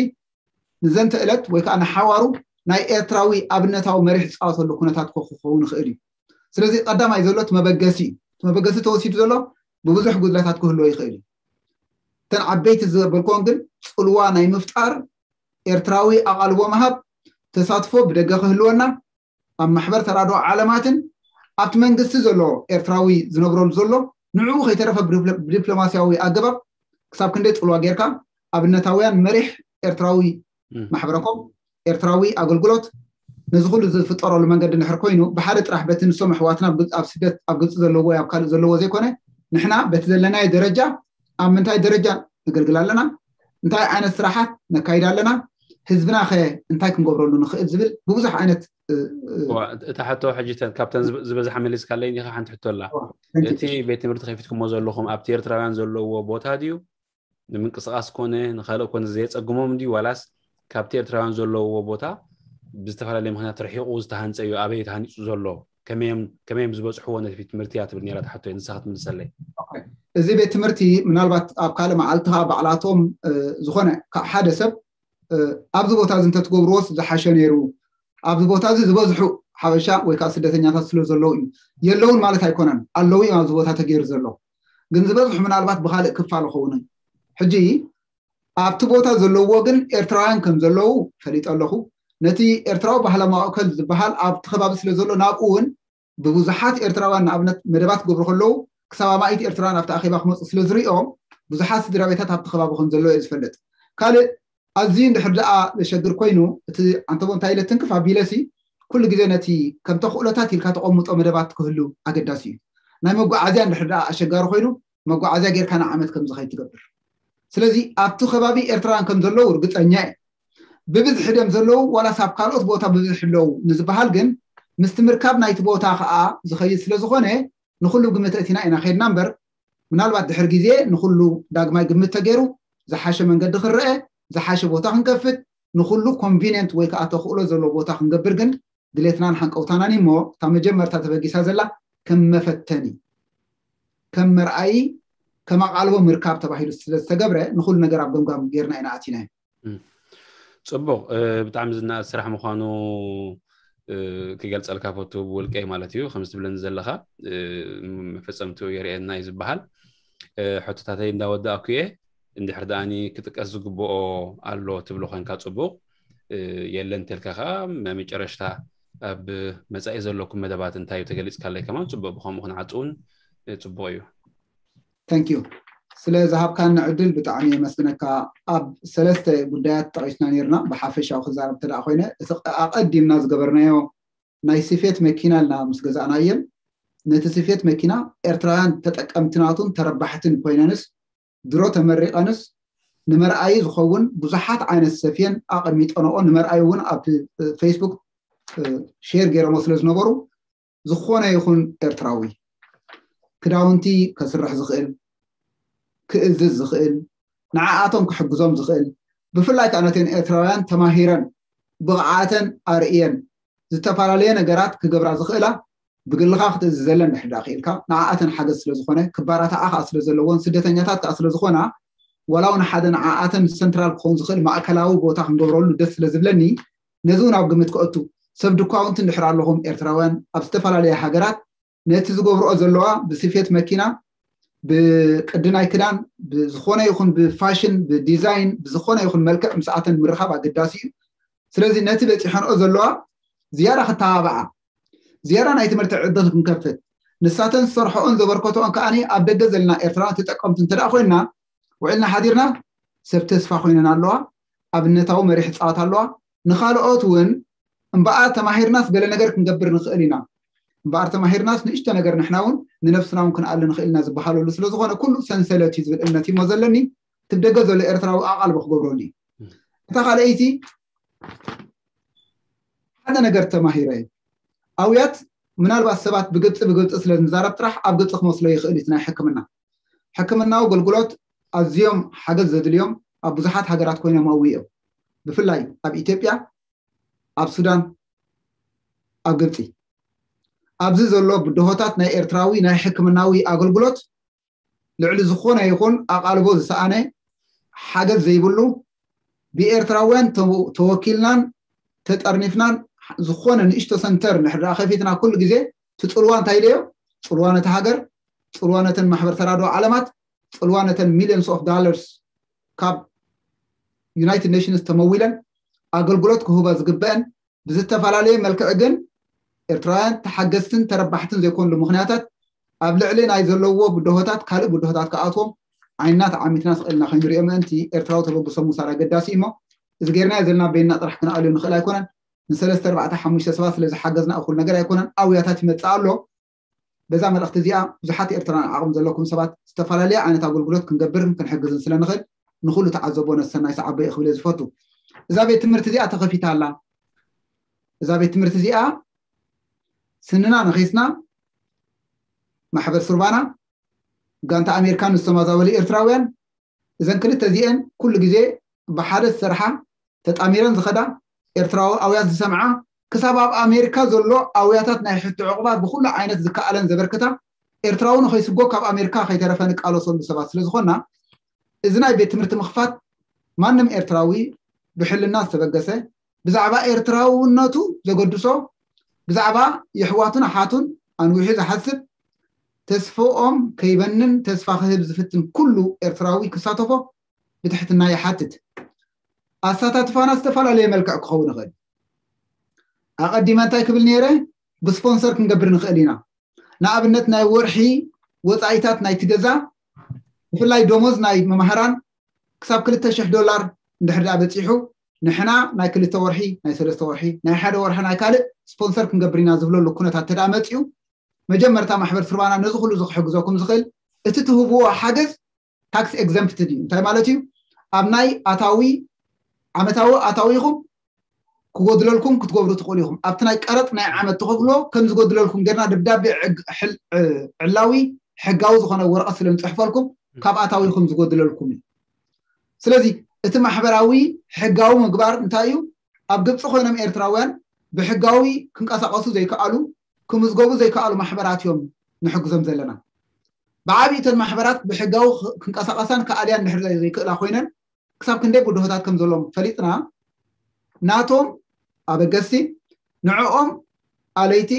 ንዘንተ ዕለት ወይ ከዓ ንሓዋሩ ናይ ኤርትራዊ ኣብነታዊ መሪሕ ዝፃወተሉ ኩነታት ኮ ክኸውን ይኽእል እዩ። ስለዚ ቀዳማይ ዘሎ እቲ መበገሲ እዩ። እቲ መበገሲ ተወሲዱ ዘሎ ብብዙሕ ጉድለታት ክህልዎ ይኽእል እዩ። እተን ዓበይቲ ዝበልክዎን ግን ፅልዋ ናይ ምፍጣር ኤርትራዊ ኣቓልቦ ምሃብ ተሳትፎ ብደገ ክህልወና ኣብ ማሕበር ተራድኦ ዓለማትን ኣብቲ መንግስቲ ዘሎ ኤርትራዊ ዝነብረሉ ዘሎ ንዕኡ ከይተረፈ ብዲፕሎማስያዊ ኣገባብ ክሳብ ክንደይ ፅልዋ ጌርካ ኣብነታውያን መሪሕ ኤርትራዊ ማሕበረኮም ኤርትራዊ ኣገልግሎት ነዚ ኩሉ ዝፍጠረሉ መንገዲ እንድሕር ኮይኑ ብሓደ ጥራሕ በቲ ንሶም ኣሕዋትና ኣብ ስደት ኣብ ግብፂ ዘለዎ ኣብ ካልእ ዘለዎ ዘይኮነ ንሕና በቲ ዘለናዮ ደረጃ ኣብ ምንታይ ደረጃ ነገልግል ኣለና እንታይ ዓይነት ስራሓት ነካይድ ኣለና ህዝብና ከ እንታይ ክንገብረሉ ንኽእል ዝብል ብብዙሕ ዓይነት እታ ሕቶ ሕጂ ካብተን ዝበዝሓ መሊስካለይ እንዲኻ ሓንቲ ሕቶ ኣላ እቲ ቤት ትምህርቲ ከፊትኩሞ ዘለኹም ኣብቲ ኤርትራውያን ዘለዎ ቦታ ድዩ ንምንቅስቃስ ኮነ ንካልእ ኮነ ዘየፀግሞም ድዩ ዋላስ ካብቲ ኤርትራውያን ዘለውዎ ቦታ ብዝተፈላለየ ምክንያት ርሒቑ ዝተሃንፀ እዩ ኣበይ ተሃኒፁ ዘሎ ከመዮም ዝበፅሕዎ ነቲ ቤት ትምህርቲ እያ ትብል ነራ ትሓቶ ንስኻ ትምልሰለይ እዚ ቤት ትምህርቲ ምናልባት ኣብ ካልእ መዓልቲ ከዓ ባዕላቶም ዝኾነ ሓደ ሰብ ኣብዚ ቦታ እዚ እንተትገብርዎስ ዝሓሸ ነይሩ ኣብዚ ቦታ እዚ ዝበዝሑ ሓበሻ ወይ ከዓ ስደተኛታት ስለ ዘለዉ እዩ የለውን ማለት ኣይኮነን ኣለዉ እዮም ኣብዚ ቦታ ተገይሩ ዘሎ ግን ዝበዝሑ ምናልባት ብካልእ ክፋል ኸውን ሕጂ ኣብቲ ቦታ ዘለዎ ግን ኤርትራውያን ከም ዘለዉ ፈሊጠ ኣለኹ ነቲ ኤርትራዊ ባህላዊ ማእከል ዝበሃል ኣብቲ ከባቢ ስለ ዘሎ ናብኡ እውን ብብዙሓት ኤርትራውያን ንኣብነት መደባት ክገብሩ ከለዉ ክሳብ ኣማኢት ኤርትራውያን ኣብቲ ኣኼባ ክመፁ ስለ ዝሪኦም ብዙሓት ስድራ ቤታት ኣብቲ ከባቢ ከም ዘለዎ እየ ዝፈልጥ ካልእ ኣዝዩ እንድሕር ደኣ ዘሸግር ኮይኑ እቲ ኣንተቦ እንታይ ኢለ ትንክፍ ኣቢለሲ ኩሉ ግዜ ነቲ ከም ተኽእሎታት ኢልካ ተቐምጦ መደባት ክህሉ ኣገዳሲ እዩ ናይ መጓዓዝያ እንድሕር ደኣ ኣሸጋሪ ኮይኑ መጓዓዝያ ጌርካ ንዓመት ከም ዝኸይድ ትገብር ስለዚ ኣብቲ ከባቢ ኤርትራውያን ከም ዘለዉ ርግፀኛ እየ ብብዝሒ ደም ዘለዉ ዋላስ ኣብ ካልኦት ቦታ ብብዝሒ ኣለዉ ንዝበሃል ግን ምስቲ ምርካብ ናይቲ ቦታ ከዓ ዝኸይድ ስለ ዝኾነ ንኩሉ ግምት እቲና ኢና ከድና እምበር ምናልባት ድሕር ግዜ ንኩሉ ዳግማይ ግምት ተገይሩ ዝሓሸ መንገዲ ክረአ ዝሓሸ ቦታ ክንከፍት ንኩሉ ኮንቪኒንት ወይ ከዓ ተኽእሎ ዘለዎ ቦታ ክንገብር ግን ድሌትናን ሓንቀውታናን እሞ እታ መጀመርታ ተበጊሳ ዘላ ከም መፈተኒ ከም መርኣይ ከም ኣቓልቦ ምርካብ ተባሂሉ ስለዝተገብረ ንኩሉ ነገር ኣብ ገምጋም ጌርና ኢና ኣቲናዮ ፅቡቕ ብጣዕሚ ዝናኣድ ስራሕ ምዃኑ ክገልፀልካ ፈቱ ብውልቀይ ማለት እዩ ከምዚ ትብለኒ ዘለኻ መፈፀምትኡ የርእየና እዩ ዝበሃል ሕቶታተይ እንዳወዳእኩ እየ እንድሕር ደኣኒ ክጥቀስ ዝግብኦ ኣሎ ትብሎ ኮንካ ፅቡቕ የለን ተልካ ከዓ መጨረሽታ ኣብ መጻኢ ዘለኩም መደባት እንታይ እዩ ተገሊጽካለይ ከማን ጽቡቅ ብኸምኡ ክንዓጽውን ጽቡቅ እዩ። Thank you ስለ ዝሃብካኒ ዕድል ብጣዕሚ የመስግነካ። ኣብ ሰለስተ ጉዳያት ጠቂስና ነርና ብሓፈሻዊ ክዛረብ ተደኣ ኮይነ፣ እቲ ኣቐዲምና ዝገበርናዮ ናይ ስፌት መኪና ልና ምስ ገዛእናየን፣ ነቲ ስፌት መኪና ኤርትራውያን ተጠቀምትናቱን ተረባሕትን ኮይነንስ ድሮ ተመሪቐንስ ንመርኣዩ ዝኸውን ብዙሓት ዓይነት ሰፍየን ኣቐሚጠንኦ፣ ንመርኣዩ እውን ኣብ ፌስቡክ ሼር ገይሮሞ ስለ ዝነበሩ፣ ዝኾነ ይኹን ኤርትራዊ ክዳውንቲ ከስርሕ ዝኽእል፣ ክእዝዝ ዝኽእል፣ ንዓኣቶም ክሕግዞም ዝኽእል፣ ብፍላይ ከዓ ነተን ኤርትራውያን ተማሂረን ብቕዓተን ኣርእየን ዝተፈላለየ ነገራት ክገብራ ዝኽእላ ብግልኻ ክትእዝዘለን ድሕር ዳኣ ክኢልካ ንዓኣተን ሓገዝ ስለ ዝኾነ ክባራታዓ ከዓ ስለ ዘለዎን ስደተኛታት ከዓ ስለ ዝኾና ዋላ እውን ሓደ ንዓኣተን ሰንትራል ክኸውን ዝኽእል ማእከላዊ ቦታ ክንገብረሉ ደስ ስለ ዝብለኒ ነዚ እውን ኣብ ግምት ከእቱ ሰብ ድኳውንቲ እንድሕር ኣለኹም ኤርትራውያን ኣብ ዝተፈላለየ ሃገራት ነቲ ዝገብርኦ ዘለዋ ብስፌት መኪና ብቅዲ ናይ ክዳን ብዝኾነ ይኹን ብፋሽን ብዲዛይን ብዝኾነ ይኹን መልክዕ ምስኣተን ምርኻብ ኣገዳሲ እዩ። ስለዚ ነቲ በፂሐንኦ ዘለዋ ዝያዳ ክተባብዓ ዝያዳ ናይ ትምህርቲ ዕድል ክንከፍት ንሳተን ዝሰርሐኦን ዘበርከተኦን ከዓ ኣብ ደገ ዘለና ኤርትራውያን ተጠቀምቲ እንተ ኮይንና ውዒልና ሓዲርና ሰብ ተስፋ ኮይነን ኣለዋ። ኣብነታዊ መሪሕ ይፃወት ኣለዋ። ንካልኦት እውን እምበኣር ተማሂርናስ ገለ ነገር ክንገብር ንኽእል ኢና። እምበኣር ተማሂርናስ ንእሽቶ ነገር ንሕና እውን ንነብስና እውን ክንኣሊ ንኽእል ኢና ዝበሃለሉ ስለ ዝኾነ ኩሉ ሰንሰለት እዩ ዝብል እምነት እሞ ዘለኒ። ትብደገ ዘሎ ኤርትራዊ ኣቓልቦ ክገብረሉ እዩ። እታ ካልኣይቲ ሓደ ነገር ተማሂረ እዩ። ኣውያት ምናልባት ሰባት ብግብፂ ብግብፂ ስለ ንዛረብ ጥራሕ ኣብ ግብፂ ክመስሎ ይኽእል እዩ ናይ ሕክምና ሕክምናዊ ኣገልግሎት ኣዝዮም ሓገዝ ዘድልዮም ኣብ ብዙሓት ሃገራት ኮይኖም ኣውዮም። ብፍላይ ኣብ ኢትዮጵያ፣ ኣብ ሱዳን፣ ኣብ ግብፂ ኣብዚ ዘሎ ብድሆታት ናይ ኤርትራዊ ናይ ሕክምናዊ ኣገልግሎት ልዕሊ ዝኾነ ይኹን ኣቓልቦ ዝሰኣነ ሓገዝ ዘይብሉ ብኤርትራውያን ተወኪልናን ተጠርኒፍናን ዝኾነ ንእሽቶ ሰንተር ንሕዳ ከፊትና ኩሉ ግዜ ትፅልዋ እንታይ ኢለዮ ፅልዋ ነቲ ሃገር ፅልዋ ነተን ማሕበር ተራድኦ ዓለማት ፅልዋ ነተን ሚሊዮንስ ኦፍ ዳለርስ ካብ ዩናይትድ ኔሽንስ ተመዊለን ኣገልግሎት ክህባ ዝግበአን ብዝተፈላለየ መልክዕ ግን ኤርትራውያን ተሓገዝትን ተረባሕትን ዘይኮንሉ ምክንያታት ኣብ ልዕሊ ናይ ዘለዎ ብድሆታት ካልእ ብድሆታት ክኣትዎም ዓይንና ተዓሚትና ስቕ ኢልና ከይንሪኦ ምእንቲ ኤርትራዊ ተበግሶ ምውሳድ ኣገዳሲ እዩ እሞ እዚ ጌርናዮ ዘለና በይንና ጥራሕ ክንኣልዮ ንኽእል ኣይኮነን። ንሰለስተ ኣርባዕተ ሓሙሽተ ሰባት ስለ ዝሓገዝና እኹል ነገር ኣይኮነን። ኣውያታት ይመጽእ ኣሎ። በዛ መልእኽቲ እዚኣ ብዙሓት ኤርትራን ዓቕሚ ዘለኩም ሰባት ዝተፈላለየ ዓይነት ኣገልግሎት ክንገብርን ክንሕግዝን ስለ ንኽእል ንኹሉ ተዓዘቦ ነሰናይ ሰዓቦ እየ ክብል እየ ዝፈቱ። እዛ ቤት ትምህርቲ እዚኣ ተኸፊታ ኣላ። እዛ ቤት ትምህርቲ እዚኣ ስንና ነኺስና ማሕበር ሱርባና ጋንታ ኣሜሪካን ዝተማዛበሉ ኤርትራውያን እዘን ክልተ እዚአን ኩሉ ግዜ ብሓደ ዝሰርሓ ተጣሚረን ዝኸዳ ኤርትራዊ ኣውያት ዝሰምዓ ክሳብ ኣብ ኣሜሪካ ዘሎ ኣውያታት ናይ ሕቶ ዕቑባ ብኩሉ ዓይነት ዝከኣለን ዘበርክታ ኤርትራዊ ንኸይስጎ ካብ ኣሜሪካ ከይተረፈ ንቃለሰሉ ሰባት ስለ ዝኾና እዚ ናይ ቤት ትምህርቲ ምኽፋት ማንም ኤርትራዊ ብሕልና ዝተበገሰ ብዛዕባ ኤርትራውነቱ ዘገድሶ ብዛዕባ የሕዋቱን ኣሓቱን ኣንዊሑ ዝሓስብ ተስፍኦም ከይበንን ተስፋ ክህብ ዝፍትን ኩሉ ኤርትራዊ ክሳተፎ ብትሕትና ይሓትት። ኣሳታትፋና ዝተፈላለየ መልክዕ ክኸውን ይኽእል። ኣቐዲመ እንታይ ክብል ነይረ ብስፖንሰር ክንገብር ንኽእል ኢና። ንኣብነት ናይ ወርሒ ወፃኢታት ናይቲ ገዛ ብፍላይ ደሞዝ ናይ መማህራን ክሳብ ክልተ ሽሕ ዶላር እንድሕር ደኣ በፂሑ ንሕና ናይ ክልተ ወርሒ ናይ ሰለስተ ወርሒ ናይ ሓደ ወርሒ ናይ ካልእ ስፖንሰር ክንገብር ኢና ዝብለሉ ኩነታት ተደኣ መፅኡ መጀመርታ ማሕበር ስርባና ነዚ ኩሉ ዝክሕግዘኩም ዝኽእል እቲ ትህብዎ ሓገዝ ታክስ ኤግዘምፕትድ እዩ። እንታይ ማለት እዩ? ኣብ ናይ ኣታዊ ዓመታዊ ኣታዊኹም ክጎድለልኩም ክትገብሩ ትኽእሉ ኢኹም። ኣብቲ ናይ ቀረጥ ናይ ዓመት ትኸፍልዎ ከም ዝጎድለልኩም ጌርና ደብዳቤ ዕላዊ ሕጋዊ ዝኾነ ወረቐት ስለ ንፅሕፈልኩም ካብ ኣታዊኹም ዝጎድለልኩም እዩ። ስለዚ እቲ ማሕበራዊ ሕጋዊ ምግባር እንታይ እዩ? ኣብ ግብፂ ኮይኖም ኤርትራውያን ብሕጋዊ ክንቀሳቀሱ ዘይከኣሉ ክምዝገቡ ዘይከኣሉ ማሕበራት እዮም ንሕግዞም ዘለና። ብዓብይተን ማሕበራት ብሕጋዊ ክንቀሳቀሳን ከኣልያን ድሕር ዘይክእላ ኮይነን ክሳብ ክንደይ ብድሆታት ከም ዘለዎም ፈሊጥና ናቶም ኣበገስቲ ንዕኦም ኣለይቲ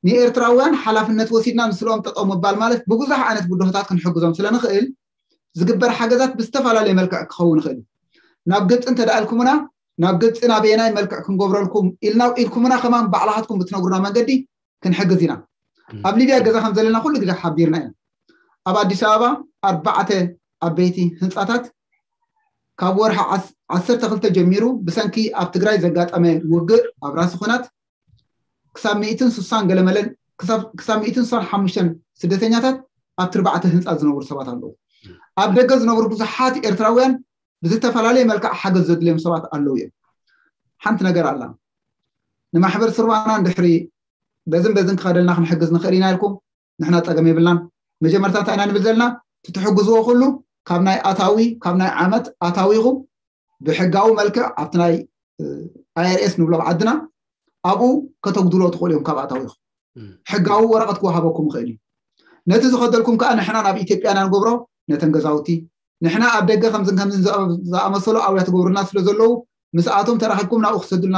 ንኤርትራውያን ሓላፍነት ወሲድና ምስልኦም ጠጠው ምባል ማለት ብብዙሕ ዓይነት ብድሆታት ክንሕግዞም ስለ ንኽእል ዝግበር ሓገዛት ብዝተፈላለየ መልክዕ ክኸውን ይኽእል እዩ። ናብ ግብፂ እንተደኣልኩምና ናብ ግብፂ ናበየናይ መልክዕ ክንገብረልኩም ኢልና ኢልኩምና ከማን ባዕላኻትኩም ብትነግሩና መንገዲ ክንሕግዝ ኢና። ኣብ ሊብያ ገዛ ከም ዘለና ኩሉ ግዜ ሓቢርና ኢና። ኣብ ኣዲስ ኣበባ ኣርባዕተ ዓበይቲ ህንፃታት ካብ ወርሒ ዓሰርተ ክልተ ጀሚሩ ብሰንኪ ኣብ ትግራይ ዘጋጠመ ውግእ ኣብ ራሲ ኩናት ክሳብ ሚእትን ስሳን ገለመለን ክሳብ ሚእትን ስሳን ሓሙሽተን ስደተኛታት ኣብ ትርባዕተ ህንፃ ዝነብሩ ሰባት ኣለዉ። ኣብ ደገ ዝነብሩ ብዙሓት ኤርትራውያን ብዝተፈላለየ መልክዕ ሓገዝ ዘድልዮም ሰባት ኣለዉ እዮም። ሓንቲ ነገር ኣላ። ንማሕበር ስርባና እንድሕሪ በዝን በዝን ክኸደልና ክንሕግዝ ንኽእል ኢና ኢልኩም ንሕና ጸገም የብልናን። መጀመርታ እንታይ ኢና ንብል ዘለና? ትትሕግዝዎ ኩሉ ካብ ናይ ኣታዊ ካብ ናይ ዓመት ኣታዊኹም ብሕጋዊ መልክዕ ኣብቲ ናይ ኣይኣርኤስ ንብሎ ዓድና ኣብኡ ከተጉድሎ ትኽእሉ እዮም። ካብ ኣታዊኹም ሕጋዊ ወረቐት ክወሃበኩም ይኽእል እዩ። ነቲ ዝኸደልኩም ከዓ ንሕና ናብ ኢትዮጵያ ኢና ንገብሮ። ነተን ገዛውቲ ንሕና ኣብ ደገ ከምዝን ከምዝን ዝኣመሰሉ ኣብያ ትገብሩና ስለ ዘለዉ ምስኣቶም ተራኺብኩም ናብኡ ክሰዱልና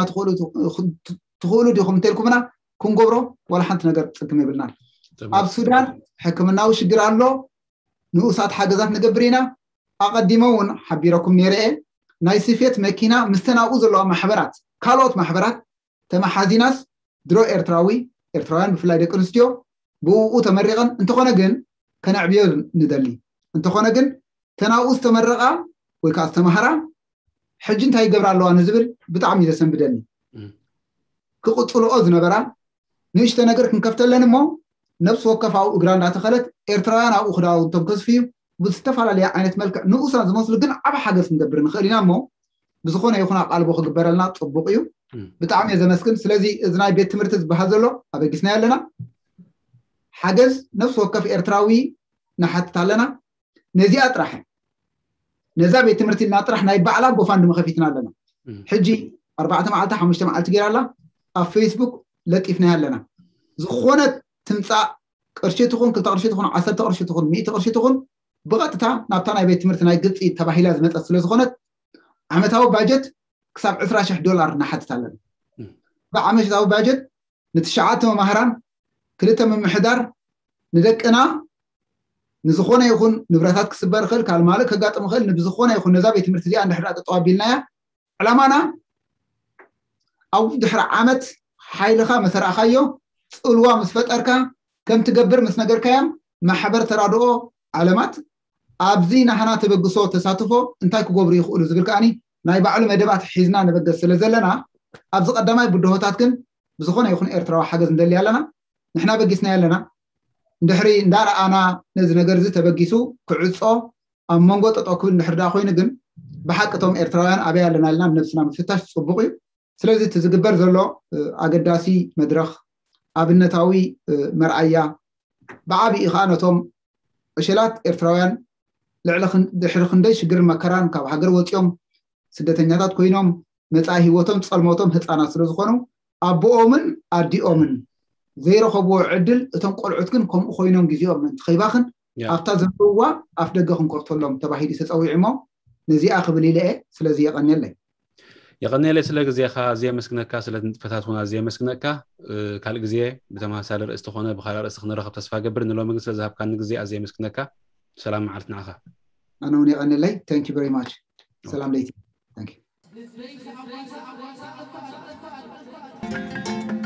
ትኽእሉ ዲኹም እንተልኩምና ክንገብሮ ዋላ ሓንቲ ነገር ፅግም የብልናን። ኣብ ሱዳን ሕክምናዊ ሽግር ኣሎ። ንኡሳት ሓገዛት ንገብር ኢና። ኣቐዲመ እውን ሓቢረኩም ነይረ እየ። ናይ ስፌት መኪና ምስተን ኣብኡ ዘለዋ ማሕበራት ካልኦት ማሕበራት ተመሓዚናስ ድሮ ኤርትራዊ ኤርትራውያን ብፍላይ ደቂ ኣንስትዮ ብእኡ ተመሪቐን እንተኾነ ግን ከነዕብዮ ንደሊ። እንተኾነ ግን ተናብኡ ዝተመረቓ ወይ ከዓ ዝተማህራ ሕጂ እንታይ ይገብራ ኣለዋ ንዝብል ብጣዕሚ ዘሰንብደኒ። ክቕፅልኦ ዝነበራ ንእሽተ ነገር ክንከፍተለን እሞ ነብሲ ወከፍ ኣብኡ እግራ እንዳተኸለት ኤርትራውያን ኣብኡ ክዳውንቶም ከስፍዩ ብዝተፈላለየ ዓይነት መልክዕ ንኡሳን ዝመስሉ ግን ዓብ ሓገዝ ክንገብር ንኽእል ኢና እሞ ብዝኾነ ይኹን ኣቓልቦ ክግበረልና ፅቡቕ እዩ። ብጣዕሚ እየ ዘመስግን። ስለዚ እዚ ናይ ቤት ትምህርቲ ዝበሃል ዘሎ ኣበጊስና ኣለና። ሓገዝ ነፍሲ ወከፍ ኤርትራዊ ንሓትት ኣለና። ነዚኣ ጥራሕ ነዛ ቤት ትምህርቲ ኢልና ጥራሕ ናይ ባዕላ ጎፋንድሚ ከፊትና ኣለና። ሕጂ ኣርባዕተ መዓልቲ ሓሙሽተ መዓልቲ ገይራ ኣላ ኣብ ፌስቡክ ለጢፍናያ ኣለና። ዝኾነት ትምፃእ ቅርሺ ትኹን ክልተ ቅርሺ ትኹን ዓሰርተ ቅርሺ ትኹን ሚእቲ ቅርሺ ትኹን ብቐጥታ ናብታ ናይ ቤት ትምህርቲ ናይ ግብፂ ተባሂላ ዝመፀት ስለ ዝኾነት ዓመታዊ ባጀት ክሳብ ዕስራ ሽሕ ዶላር ንሓትት ኣለና። ብዓመታዊ ባጀት ንትሽዓተ መማህራን ክልተ ምምሕዳር ንደቅና ንዝኾነ ይኹን ንብረታት ክስበር ይኽእል ካልማልእ ከጋጥም ይኽእል ንብዝኾነ ይኹን ነዛ ቤት ትምህርቲ እዚኣ እንድሕር ጠጠው ኣቢልናያ ዕላማና ኣብ ድሕሪ ዓመት ሓይልኻ መሰራእኻዮ ፅልዋ ምስ ፈጠርካ ከም ትገብር ምስ ነገርካዮም ማሕበር ተራድኦ ዓለማት ኣብዚ ናህና ተበግሶ ተሳትፎ እንታይ ክገብሩ ይኽእሉ ዝብል ከኣኒ ናይ ባዕሉ መደባት ሒዝና ንበገስ ስለ ዘለና ኣብዚ ቀዳማይ ብድሆታት ግን ብዝኾነ ይኹን ኤርትራዊ ሓገዝ ንደሊ ኣለና። ንሕና በጊስና ኣለና። እንድሕሪ እንዳረኣና ነዚ ነገር እዚ ተበጊሱ ክዕጾ ኣብ መንጎ ጠጠው ክብል እንድሕር ደኣ ኮይኑ ግን ብሓቂ እቶም ኤርትራውያን ኣበይ ኣለና ኢልና ንነብስና ምፍታሽ ፅቡቕ እዩ። ስለዚ እቲ ዝግበር ዘሎ ኣገዳሲ መድረኽ ኣብነታዊ መርኣያ ብዓብኡ ከዓ ነቶም ዕሸላት ኤርትራውያን ልዕሊ ድሕሪ ክንደይ ሽግርን መከራን ካብ ሃገር ወፂኦም ስደተኛታት ኮይኖም መፃኢ ህይወቶም ፀልሞቶም ህፃናት ስለ ዝኾኑ ኣቦኦምን ኣዲኦምን ዘይረኸብዎ ዕድል እቶም ቆልዑት ግን ከምኡ ኮይኖም ግዜኦም ምእንቲ ከይባኽን ኣብታ ዘለውዋ ኣፍ ደገ ክንከፍተሎም ተባሂሉ ተፀዊዑ እሞ ነዚኣ ክብል ኢለ እየ። ስለዚ የቐንየለይ። የቐንየለይ ስለ ግዜኻ ኣዝየ የመስግነካ፣ ስለ ንጥፈታት እውን ኣዝየ የመስግነካ። ካልእ ግዜ ብተመሳሳሊ ርእስቲ ኮነ ብኻልእ ርእስቲ ክንረኸብ ተስፋ ገብር። ንሎሚ ግን ስለ ዝሃብካኒ ግዜ ኣዝየ የመስግነካ። ሰላም መዓልቲ ንዓኻ። ኣነ እውን የቐንየለይ። Thank you very much። ሰላም ለይቲ። Thank you።